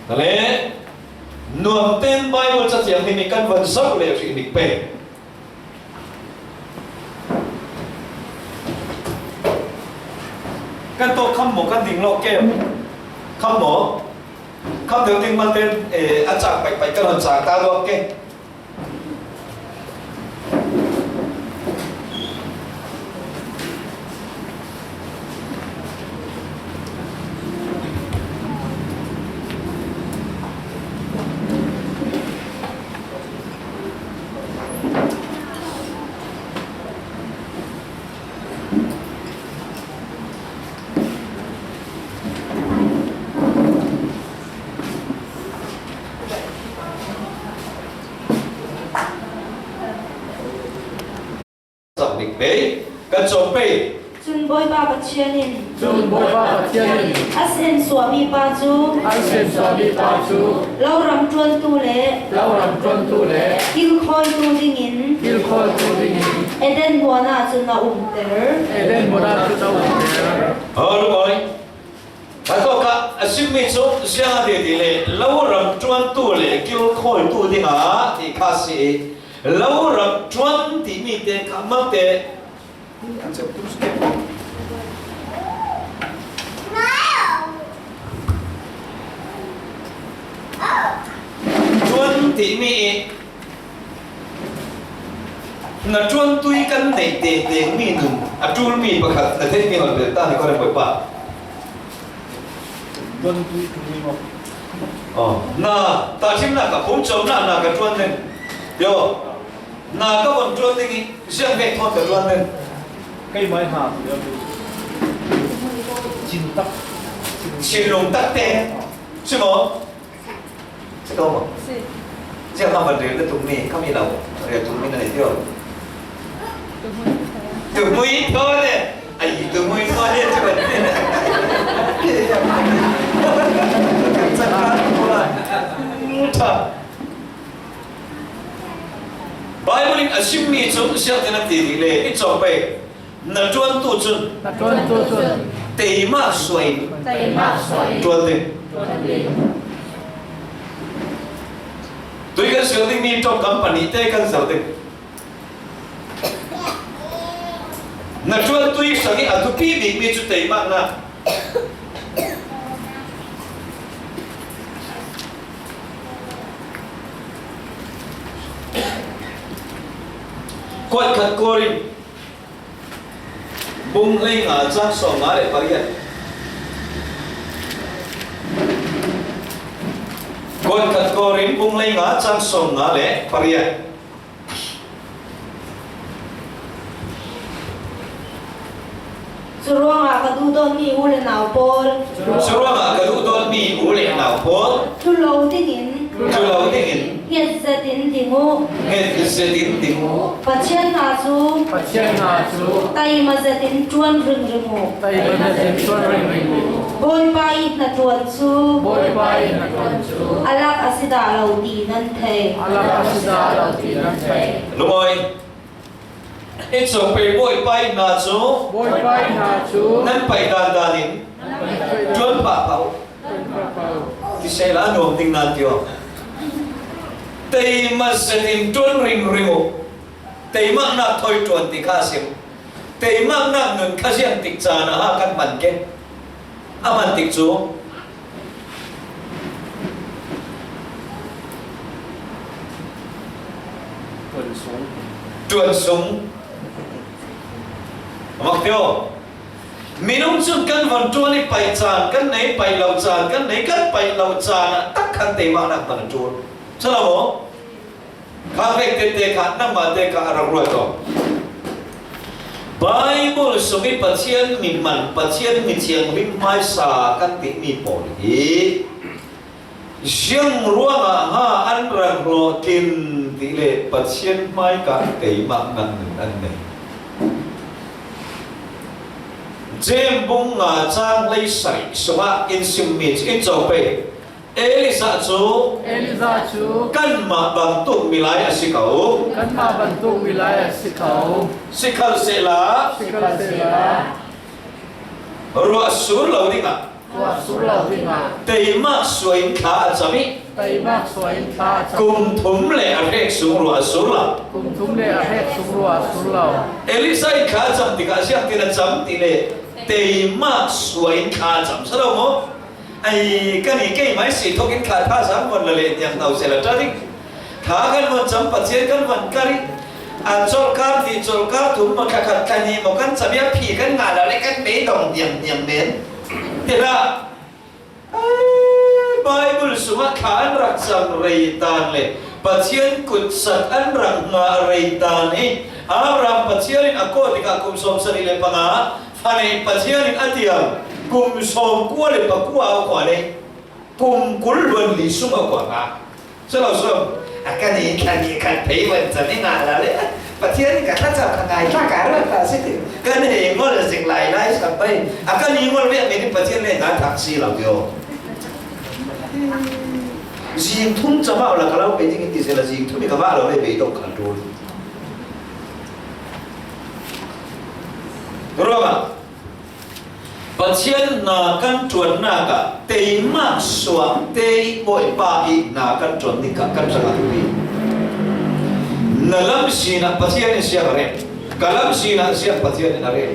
Tale, nuamten Bible Cathiang ni ni kan van zoh leh rih ning pei. Kan tawk kham maw, kan ding lawk ke. Kham maw? Kham deuh ding malte, eh, a chak paihpaih kan hon chak ta lawk ke. Chak dik pei, kan chawk pei. Chun Bawipa Pathian in, chun Bawipa Pathian in, a sen suahmi pa chu, a sen suahmi pa chu, lo ram ṭuantu le, lo ram ṭuantu le, kilkhawitu dingin, kilkhawitu dingin, Eden huan ah cun a umter. Eden huan ah cun a umter. Aw, lungawi. Ka tawk ah a simmi cu ziang a ti ti le, lo ram ṭuantu le kilkhawitu dingah ti kha si i, lo ram ṭuan timi te kha malte an ceuh tu si. Ṭuan timi i, na ṭuantui kan neih tengteng mi nun a ṭulmi pakhat na theihmi hon bel ta ni ko rem Bawipa. Ṭuantui ṭulmi maw? Oh, na tahṭhimnak ka phungcawmnak na ka ṭuan ning. Yo. Na ka von ṭuan ding i ziang vek thawn ka ṭuan ning. Kei mai ha. Cin tak. Cin lung tak te. Si maw? Si ko maw? Si. Ziah a van rel na tum mi, kha mi lo. Rel tum mi na nei tio. Tumui tho ne. Ai, tumui tho ne, si ko. Bible in a simmi cu siangtho na ti dih le, i cawk pei. Na ṭuantu cun, na ṭuantu cun, teima suai, teima suai, ṭuan ding. Ṭuan ding. Tui kan sil dingmi ṭawngkam pahnih te kan zel ding. Na ṭuantui hrang i a thupi bikmi cu teima na. Kuat khat Korin Bung hleinga chang sawmnga le pariat. Kuat khat Korin bung hleinga chang sawmnga le pariat. Curuangah ka duhdawtmi u le nau pawl. Curuangah ka duhdawtmi u le nau pawl. Tlu lo dingin. Tlu lo dingin. Nget zetin ding uh. Nget zetin ding uh. Pathian hna cu. Pathian hna cu. Taima zetin ṭuan ringring uh. Taima zetin ṭuan ringring uh. Bawipa ih hnaṭuan cu, Bawipa ih hnaṭuan cu a lak a si dah lo ti nan thei. A lak a si dah lo ti nan thei. Lungawi, in sawm pei Bawipa ih hna cu, Bawipa ih hna cu nan paih dan dan in nan paih dan ṭuan phah phah u. Ṭuan phah phah u. Ti sehla a nuam ding nan ti aw. Teima zetin ṭuan ringring u. Teimaknak thawi ṭuan ti kha a sim. Teimaknak nun kha ziang tik caan ah kan hman ke. A hman tik cu ṭuan sung. Ṭuan sung. A mak tio. Minung cun kan von ṭuan i paih caan kan nei, paih lo caan kan nei, kan paih lo caan ah tak khan teimaknak hman a ṭul. Chalo maw? Kha vek tete kha nangmah te kha a rak ruat aw. Baibal sung i Pathian mi hman, Pathian mi thianghlim hmaisa kan timi pawl hi ziang ruangah ha an rak hlawh tlin ti le Pathian hmaika teimaknak nun an nei. Jeim bung nga cang hleisarih sungah in simmi cu in co pei. Elijah cu, Elijah cu kanmah bantuk milai a si ko. Kanmah bantuk milai a si ko. Sikhalsehla, sikhalsehla ruah sur lo dingah, ruah sur lo dingah teimak suah in thla a cam i, teimak suah in thla a cam. Kum thum le a hrek sung ruah a sur lo. Kum thum le a hrek sung ruah a sur lo. Elijah in thla a cam tikah ziangtin a cam ti le teimak suah in thla a cam si lo maw? Ai, kan i keimah i si thawk in kha thazaang von la le niang hno sehla ṭha ding. Thla kan von cam, Pathian kan von kar i, a cawlhkar hnih, cawlhkar thum maw, thla khat thla hnih maw kan cam i a phi kan ngah la le kan beidong niang niang men. Ti hlah. Ai, Baibal sungah thla an rak cam rei tan le Pathian kutsak an rak ngah rei tan hi Abraham Pathian in a kawh tikah kum sawm sarih le panga, fane Pathian in a tiang kum sawm kua le pakua a kua le kum kul luan li sung a kua ngah. Salo sawm, a kan i thla nih khat phei van cam i ngah la le Pathian in ka thlacam ka ngai thlak ka ruat ta si ti. Kan hei ngol zik lai lai sam bai. A kan i ngol viak men in Pathian le hna thak si lo tio. Zing thum cam ah la ka lo pe ding in ti sehla zing thum i ka ngah lo le bei dong khan tul. Ruangah Pathian hna kan ṭuannak ah teimak suah te i Bawipa i hna kan ṭuan ding kha kan rak atu hi. Na lam sinah Pathian in siang a rel, ka lam sinah siang Pathian in a rel.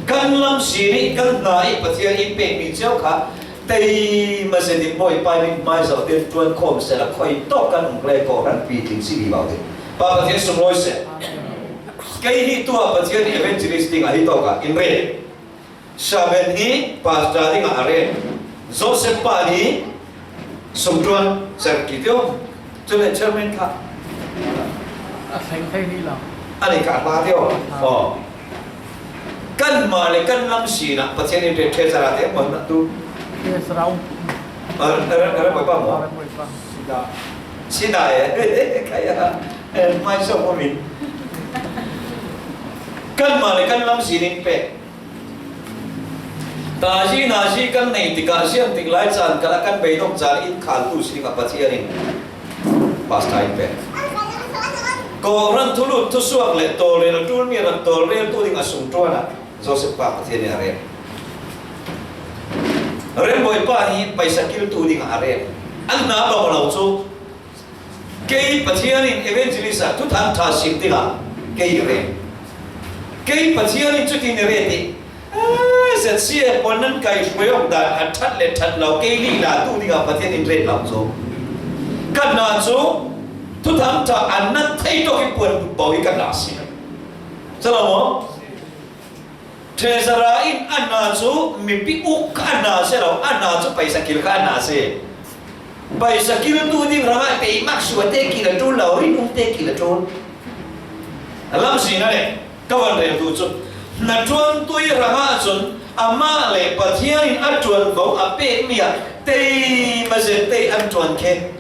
Kan lam sin i kan hna i Pathian in pekmi cio kha teima zetin Bawipa i hmaizawh te ṭuan khawm sehla khoi tawk kan um hlei ko hran pitling si vivo ding. Pa Pathian sunglawi seh. Kei hi tuah Pathian evangelist dingah hi tawk ah in rel. Shaben hi pastor dingah a rel. Joseph pa hi sungṭuan serki tio. Cule chairman kha a thleng thei ni lo. A ni kha hla tio. Aw. Kanmah le kan lam sinah Pathian in rel, Treasurer te maw na tu. Treasurer. A, a, a, a, pa maw. Sida. Sida e. Kaya. Eh, mai so ko min. Kanmah le kan lam sinin pe. Tazi nazi kan nei tikah ziang tik lai caan kal a kan beidong caan in khaltu si dingah Pathian in pastor in pe. Kawhhran thulut thusuak le tawlrel a ṭulmi rak tawlreltu ding a sungṭuan ah Joseph pa Pathian in a rel. Rembawi pa hi paisa kiltu dingah a rel. An hna bang lo cu Kei Pathian in evangelist ah thuthang ṭha sim tikah kei i rel. Kei Pathian in cutin i rel i, ah, Z C A pawl nan kai hruai awk dan a ṭhat le ṭhat lo, kei lila tu dingah Pathian in rel lo cu. Kan hna cu thuthang ṭha an nan thei tuk i puan bo hi kan hna si. Salo maw? Treasurer in a hna cu mipi uk kha a hna si lo, a hna cu paisa kil kha a hna si. Paisa kiltu ding hrangah teimak suah te kil a ṭul lo, rin um te kil a ṭul. A lam si na le, ka van rel tu cu, hnaṭuantu i hrangah cun amah le Pathian in a ṭuanvo a pekmi ah teima zet te an ṭuan khe.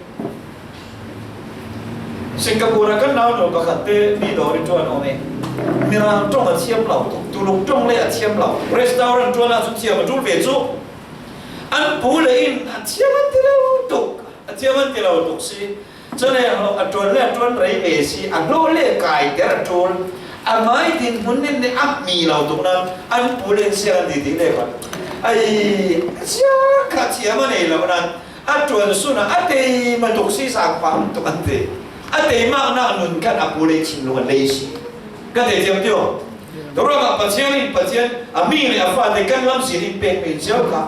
Singapore ah kan naunu pakhat te mi dawr i ṭuan awm e. Mirang ṭong a thiam lo, tuluk ṭong le a thiam lo. Restaurant ṭuan ah cun thiam a ṭul ve cu. An pu le in a thiam an ti lo tuk, a thiam an ti lo tuk si. Chule a ṭuan le a ṭuan rei ve si, a hlawh le kai ter a ṭul. A ngai dinhmun nin ne a mi lo tuk nan, an pu le in siang an ti ti le khan. Ai, siang kha thiam a nei lo nan, a ṭuan sun a, a tei ma tuk si sang pam tuk an ti. A tei mak nak nun khan a pu le chin lung a lei si. Ka tei thiam ti aw. Tua ruangah Pathian in, Pathian a mi le a fate kan lam si ding pek mi ziau kha.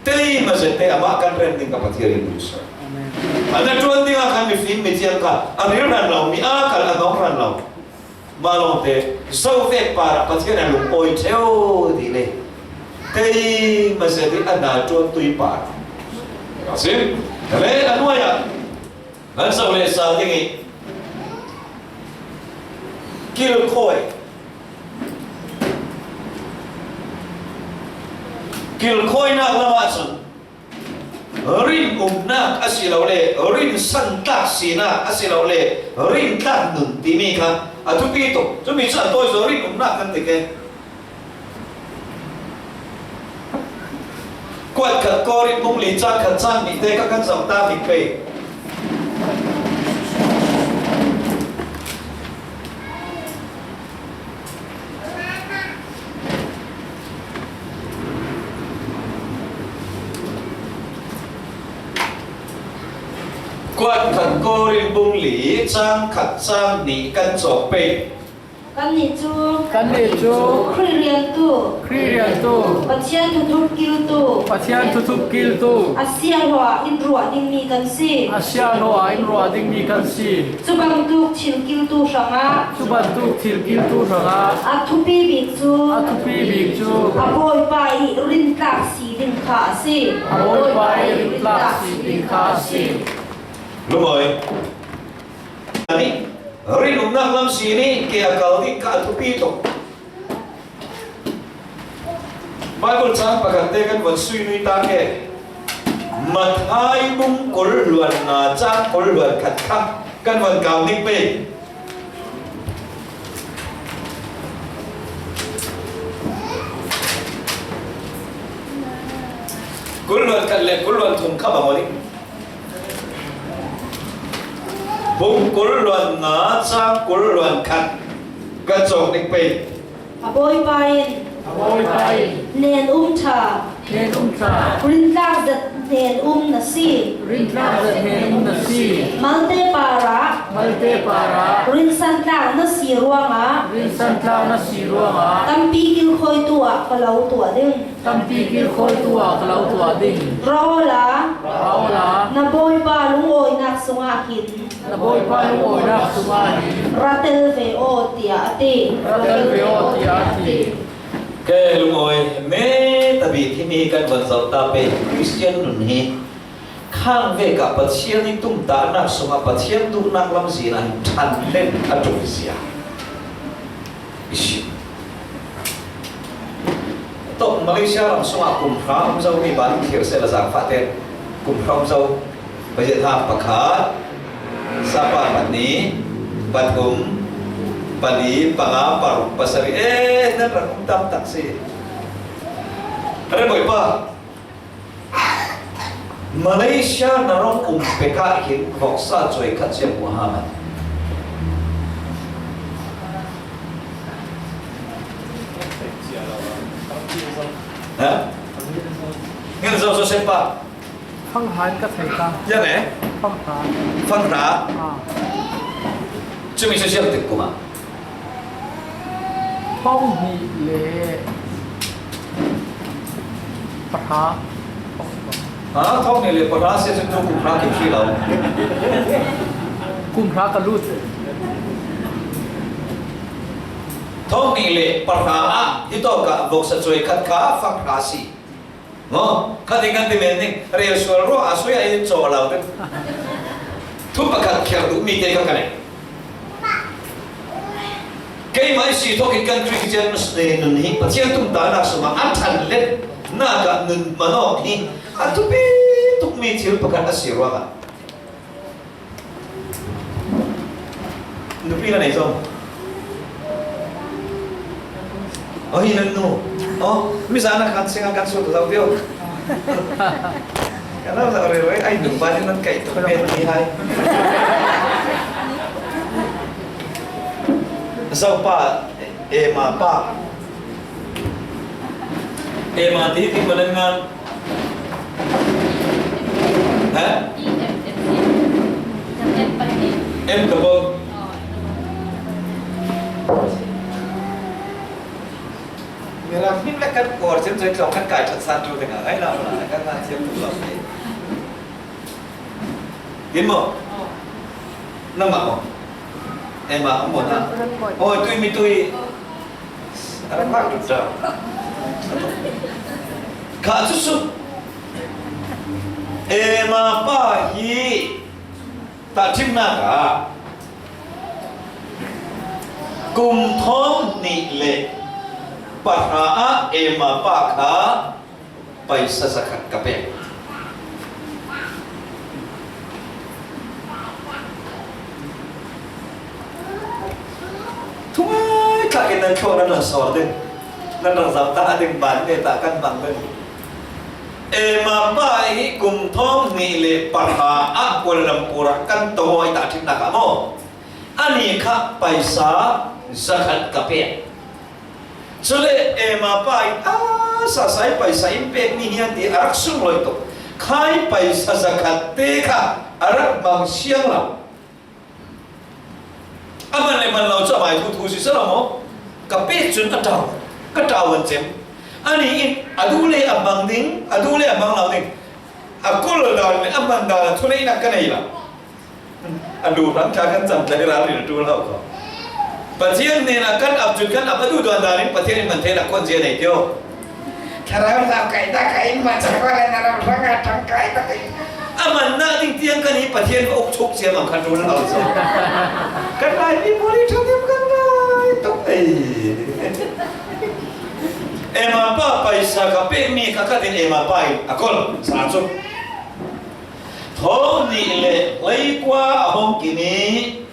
Tei ma zet te amah kan ren ding ka Pathian in duhsawm. Amen. A na ṭuan dingah khan mifim mithiang kha a ril hran lo, mi a kal a ngau hran lo. Mah lawngte, zo vek parah Pathian a lungawi ṭheu ti le. Tei ma zet i a na ṭuan tui par. Ka sim. Ka le a nuai ah. Kan zo leh sal ding i kilkhawi. Kilkhawinak lamah cun rinumnak a si lo le rinsantlak sinak a si lo le rintlak nun timi kha a thupi tuk. Cumi cu a tawi zaw rinumnak kan ti ke. Kuat khat Korin bung li cang khat cang nih te kha kan zoh ta ding pei. Kuat khat Korin bung li cang khat cang nih kan zoh pei. Kannih cu, kannih cu, Khrih riantu, Khrih riantu, Pathian thuthup kiltu, Pathian thuthup kiltu, a sianghlawh ah in ruah dingmi kan si. A sianghlawh ah in ruah dingmi kan si. Cu bantuk thil kiltu hrangah, cu bantuk thil kiltu hrangah, a thupi bik cu, a thupi bik cu, a Bawipa i rintlak si ding kha a si. A Bawipa i rintlak si ding kha a si. Lungawi. Nih, rinumnak lam si nih ke a kal ding kha a thupi tuk. Baibal cang pakhat te kan von sui nui ta ke. Matthai bung kul hluan nga cang kul hluan khat kha kan von kau ning pei. Kul hluan khat le kul hluan thum kha bang aw ning. Bung kul hluan nga cang kul hluan khat kan cawk ding pei. A Bawipa in, a Bawipa in, hnen um ṭha, hnen um ṭha, rintlak zet hnen um na si. Rintlak zet hnen um na si. Malte parah, malte parah, rinsantlak na si ruangah, rinsantlak na si ruangah, tampi kilkhawitu ah ka lo tuah ding. Tampi kilkhawitu ah ka lo tuah ding. Ra awla, ra awla, na Bawipa lungawinak sungah hin, na Bawipa lungawinak sungah hin, ra tel ve aw, tiah a ti. Ra tel ve aw, tiah a ti. Ke lungawi, me tabik himi kan von zoh ta pei, Khristian nun hi khang vek ah Pathian i tumtahnak sungah Pathian duhnak lamzin ah hin ṭhan len a ṭul zia i si. Tok Malaysia ram sungah kum hra um zomi ban thlir seh la zaangfahte kum hra um zo. Paziat hang pakhat, sapa pahnih, pathum, pali, panga, paruk, pasarih. Eh, nan rak um tam tak si. Ka rembawi pa, Malaysia na rong um pek ah hin voksa cuai khat ciang hmuh a hau maw? Ha? Ngen zo, Joseph pa. Fanghra in ka thei ta. Ya ne? Fanghra. Fanghra. Ah. Cumi cu siang tik kum ah. Thong hnih le pahra. Ha, thong hnih le pahra si cu kum hra kip si lo. Kum hra ka lut. Thong hnih le pahra ah hitawk ah voksa cuai khat kha fanghra si. Maw, kha ding kan ti men ning, rel sual ruah a sui a in caw lo ding. Thu pakhat khiar duh mi te kha ka nei. Keimah i si thawk in kan Khristian nun hi Pathian tumtahnak sungah a ṭhan let nak ah nun manawk hi a thupi tukmi thil pakhat a si ruangah nupi na nei zong. Oh, hi nan nu. Oh, mi zan a kan sing a kan sur zo tio. Ka lo lo re re, ai, nu ba ni nan kai tu ben ni hai. Zo pa, e ma pa. E ma ti ti ma nan ngan. Ha? M double. Mira, min la kan kor sim zai tlong kan kai chat san tu dengan ai la la kan na sim tu lo. Gin mo? Na ma mo? E ma mo na. Oh, tui mi tui. Ara ma tu ta. Ka tu su. E ma pa hi. Tahṭhimnaka kum thawm hnih le pahra ah e ma pa kha paisa zakhat ka pek. Thungai tlakin nan thlawh nan rak sawr ding, nan rak zam ta ding, ban nge ta kan bang ding. E ma pa hi kum thawm hnih le pahra ah Kuala Lumpur ah kan tong aw, i tahṭhimnak ah maw? Ani kha paisa zakhat ka pek. Cule e ma pa hi a sasai paisa in pek ni hian ti a rak sung loi tuk. Khai paisa zakhat te kha a rak mang siang lo. A man le man lo chu a mai thu thu si se lo maw? Ka pek chun a tau, ka tau an chem. Ani in a duh le a mang ding, a duh le a mang lo ding. A kawl dan le a man dan a thuneihna ka nei lo. A duh ram kha kan cham tlai ral ri tu lo ko. Pathian hnenah kan ap chun kan ap a duh dan dan in Pathian in man theihna khawnzia nei tio. Thlarau zau kai tak a in man chak ral in a ram hrang a ṭangkai tak a in. A manna ding tiang kan hi Pathian va uk chuk siam ang kha ṭul lo zo. Kan Laimi pawl hi ṭhangin kan ngai tuk ei. E ma pa paisa ka pek mi kha ka tin e ma pa in a kawl sa chu. Thawm hnih le hleikua a hawng kini.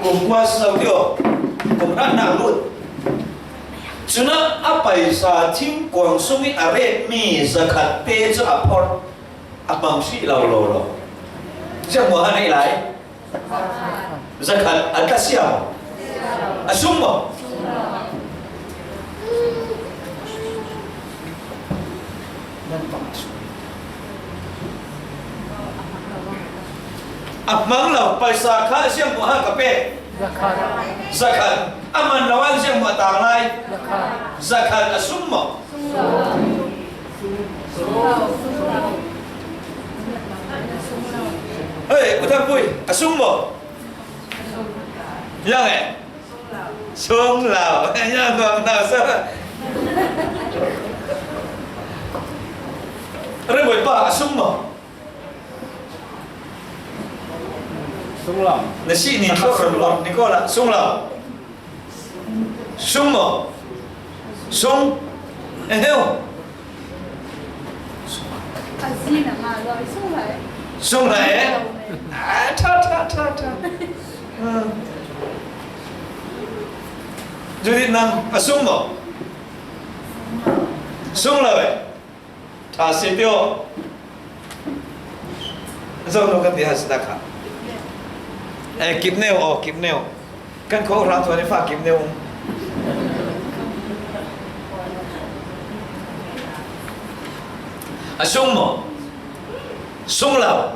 Kum kua si lo tio, kum hratnak lut. Cunah a paisa thingkuang sung ih a retmi zakhat te cu a phorh, a hmang hrih lo lo lo. Ziang maw a neih lai? Zakhat a tla siam. A sung maw? A hmang lo, paisa kha a ziang maw ha ka pek? Zakhat. Zakhat. A man lo an ziang maw a tang lai? Zakhat. Zakhat a sum maw? Hei, U Thangpui, a sum maw? Yang eh? Sung lo. Nya nuam hna seh. Reboi pa, a sung maw? Sung lo. Na si ni ko, ni ko la, sung lo. Sung maw? Sung. Eh, heu. A zin a ngah lo, sung lai. Sung lai, eh? Ah, tha, tha, tha, tha. Ah. Judith nang, a sung maw? Sung lai, eh? Tha si tio. Zo lo kan ti ha si ta kha. Eh, kip neu, oh, kip neu. Kan kho hrang tuan i fa kim neu. A sung maw? Sung lo.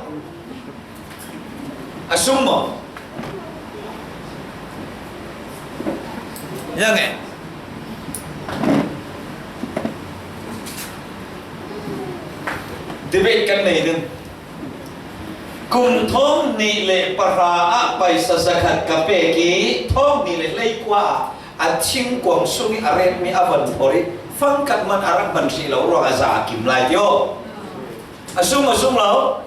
A sung maw? Yang eh. Debate kan nei ding. Kum thawng hnih le pahra ah paisa zakhat ka pek i, thawng hnih le hleikua ah a thingkuang sung i a retmi a van phorh i, fangkhat man a rak man hrih lo ruangah za a kim lai tio. A sung, a sung lo.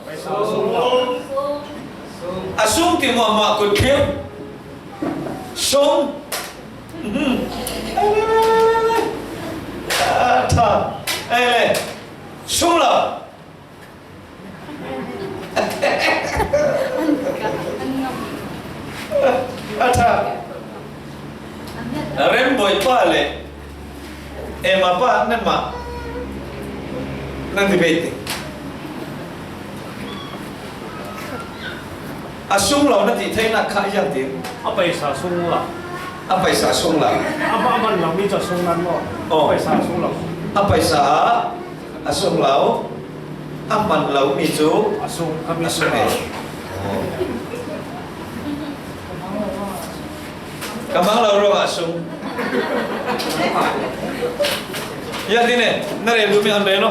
A sung ti muahmuah kut khirh. Sung. Mhm. A ṭha. Ei le. Sung lo. A ṭha. Rembawi pa le Emma pa nanmah Nan debate ding. A sung lo na ti theinak kha ziang tin. A paisa sung lo. A paisa sung lo. A ba man lo mi cu a sung nan maw? Oh. A paisa sung lo. A paisa a, a sung lo. A man lo mi cu a sung, a mi a sung sung lo. Oh. Ka mang lo ruangah a sung. Ya, tine, na rel duhmi an rel lo.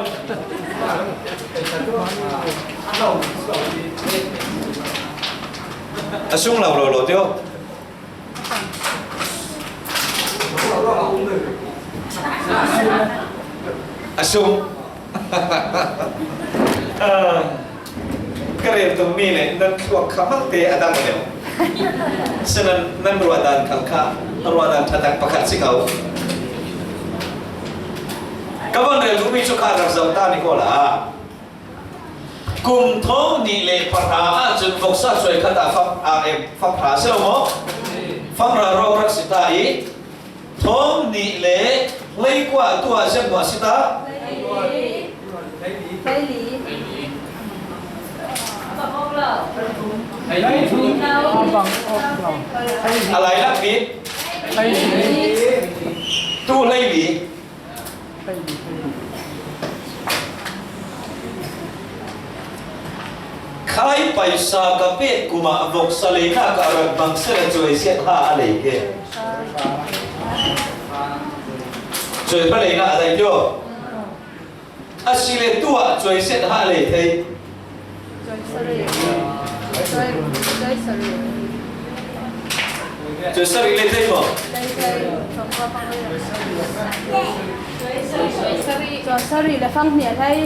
A sung lo lo lo tio. A sung. Ah, ka rel tung mi le nan thluak kha malte a dang deuh. Sinain nan ruahdan khal kha, ruahdan ṭha tak pakhat si ko. Ka van rel tung mi cu kha rak zoh ta ni ko la. Kum thawng hnih le pahra ahcun voksa cuai khat ah fak, ah, em, fakhra si lo maw? Fakhra rawk rak si ta i, thawng hnih le hleikua tu ah ziang maw a si ta? Hleili. A lailak bik. Tu hleili. Khai paisa ka pek kum ah voksa leinak a rak bang seh le cuai siat ha a lei ke. Cuai pa leinak a dai tio. A si le tu ah cuai siat ha a lei thei. Cuai sarih. Cuai, cuai sarih. Cuai sarih le thei maw? Thei, thei. Cuai sarih le fang hnih thei.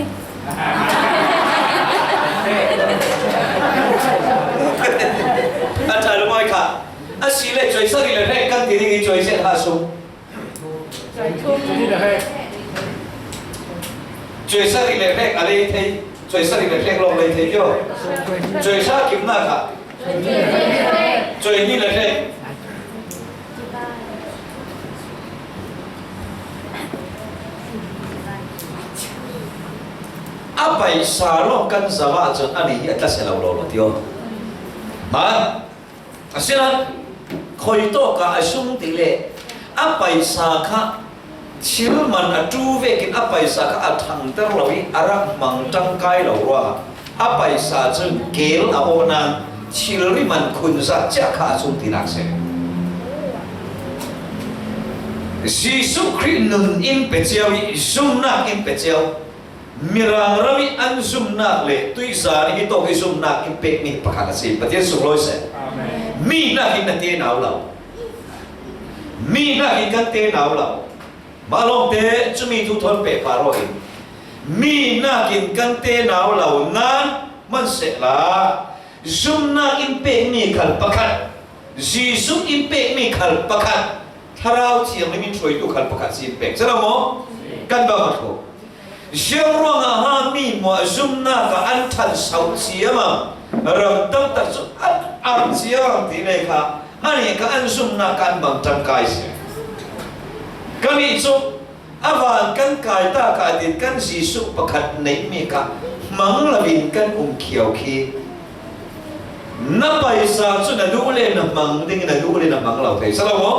A ṭha lawm kha. A si le cuai sarih le hrek kan ti ding i cuai siat ha sung. Cuai sarih le hrek a lei thei, cuai sarih le hrek lawng lei thei kio. Cuai sa kimnak ah cuai hnih le hrek. A paisa lawng kan zoh ahcun a ni hi a tla si lo lo lo tio. Ha? Asinain khuitawk ah a sung ti le a paisa kha thil man a ṭu vekin a paisa kha a ṭhangter lo i a rak hmang ṭangkai lo ruangah a paisa cun kel a awh nain thilri man khun zat cia kha a sung tinak si. Jesuh Khrih nun in pe cio i zumnak in pe cio. Mirang ram i an zumnak le tuihzan i hitawk i zumnak in pekmi pakhat a si. Pathian sunglawi seh. Amen. Mi hnakin na te nau lo. Mi hnakin kan te nau lo. Mah lawngte cumi thu thawn pehpar aw in. Mi hnakin kan te nau lo nan hman sehla zumnak in pekmi khal pakhat, Jesuh in pekmi khal pakhat, Thlarau Thianghlim in hruaitu khal pakhat si in pek. Si lo maw? Kan bang a tho. Ziang ruangah ha mi maw zumnak ah an ṭhan sauh ciamang, ram tamtak cu an ar ciamang ti le kha, anih kha an zumnak kha an bang ṭangkai si. Kannih cu a van kan kai ta kha tin kan Jesuh pakhat neihmi kha hmang lo in kan um khiau khi na paisa cu na duh le na hmang ding, na duh le na hmang lo thei si lo maw?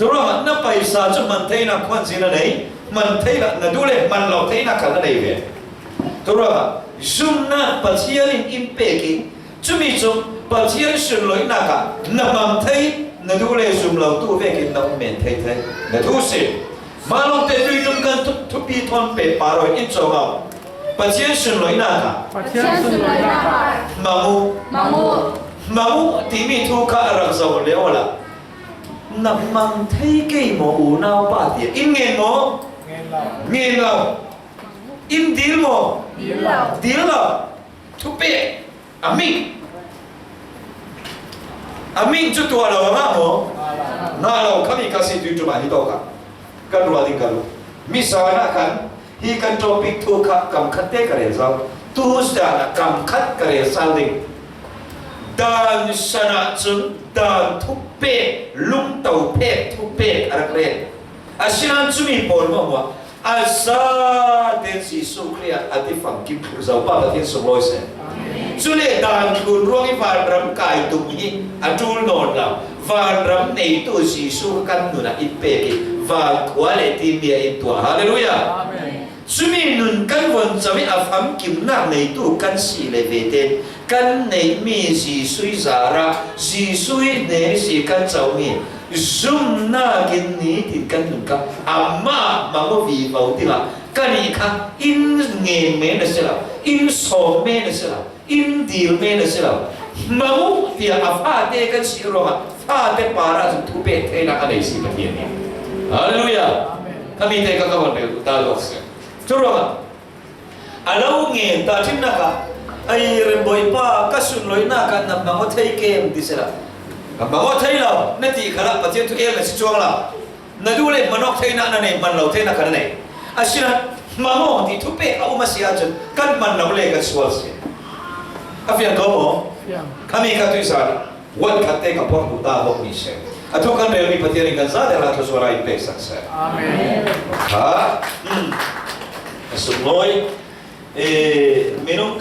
Curuangah na paisa cu hman theinak khuanzin a nei, hman thei lo, na duh le hman lo theinak khal na nei ve. Curuangah zumnak Pathian in in pek i, cumi cu Pathian sunlawinak ah na hmang thei, na duh le zum lo tu vekin na um men thei thei na thu si. Mah lawngte tuiṭum kan thu-, thupi thawn pehpar aw in cawm aw. Pathian sunlawinak ah Pathian sunlawinak ah hmang u. Hmang u. Hmang u timi thu kha a rak zoh lio awla. Na hmang thei kei maw unau pa tiah in ngen maw? Ngen lo. Ngen lo. In dil maw? Dil lo. Dil lo. Thupek a ming. A ming cu tuah lo a ngah maw? Ngah lo. Khami ka si tui ṭum ah hi tawk ah kan ruah ding ka duh. Misa na khan hi kan topic thu kha kam khat te ka rel zo. Tu caan ah kam khat ka rel sal ding. Dan san ah cun dan thupek, lungto pek, thupek a rak rel. Asinain cumi pawl hmuahhmuah A zaten Jesuh Khrih ah a ti famkim thur zo pa Pathian sunglawi seh. Cule dan thlun ruang i vanram kai tum hi a tul nawn lo. Vanram neitu Jesuh kan nunah i pek i, vankhua le ti mi a i tuah. Halleluiah. Amen. Cumi nun kan von cam i a famkimnak neitu kan si le vete kan neihmi Jesuh i zarah Jesuh i hnen i si kan comi zumnakin nitin kan nun kha. Amah mang uh vivo dingah kan i kha in ngen men a si lo, in sawm men a si lo, in dil men a si lo. Mang uh tiah a fate kan si ruangah fate parah cun thupek theinak a nei si Pathian hi. Halleluiah. Amen. Khamite ka ka von rel ta lawk seh. Curuangah a lo ngen ta ṭhimnak ah, "Ai, Rembawi pa, ka sunloihnak ah na hmang aw thei kem," ti sehla, "Ka hmang aw thei lo," na ti khalah Pathian thu el na si cuang lo. Na duh le hman awk theinak na nei, hman lo theinak kha na nei. Asinain hmang aw ti thupek a um a si ahcun kan hman lo le kan sual si. A fiang ko maw? Fiang. Khami kha tuihzan ah One khatte ka porh hnu ta bawk mi seh. A thuk kan relmi Pathian in kan zate hla thluachuah in peksak seh. Amen. Kha, hmm, a sunglawi, eh, minung kan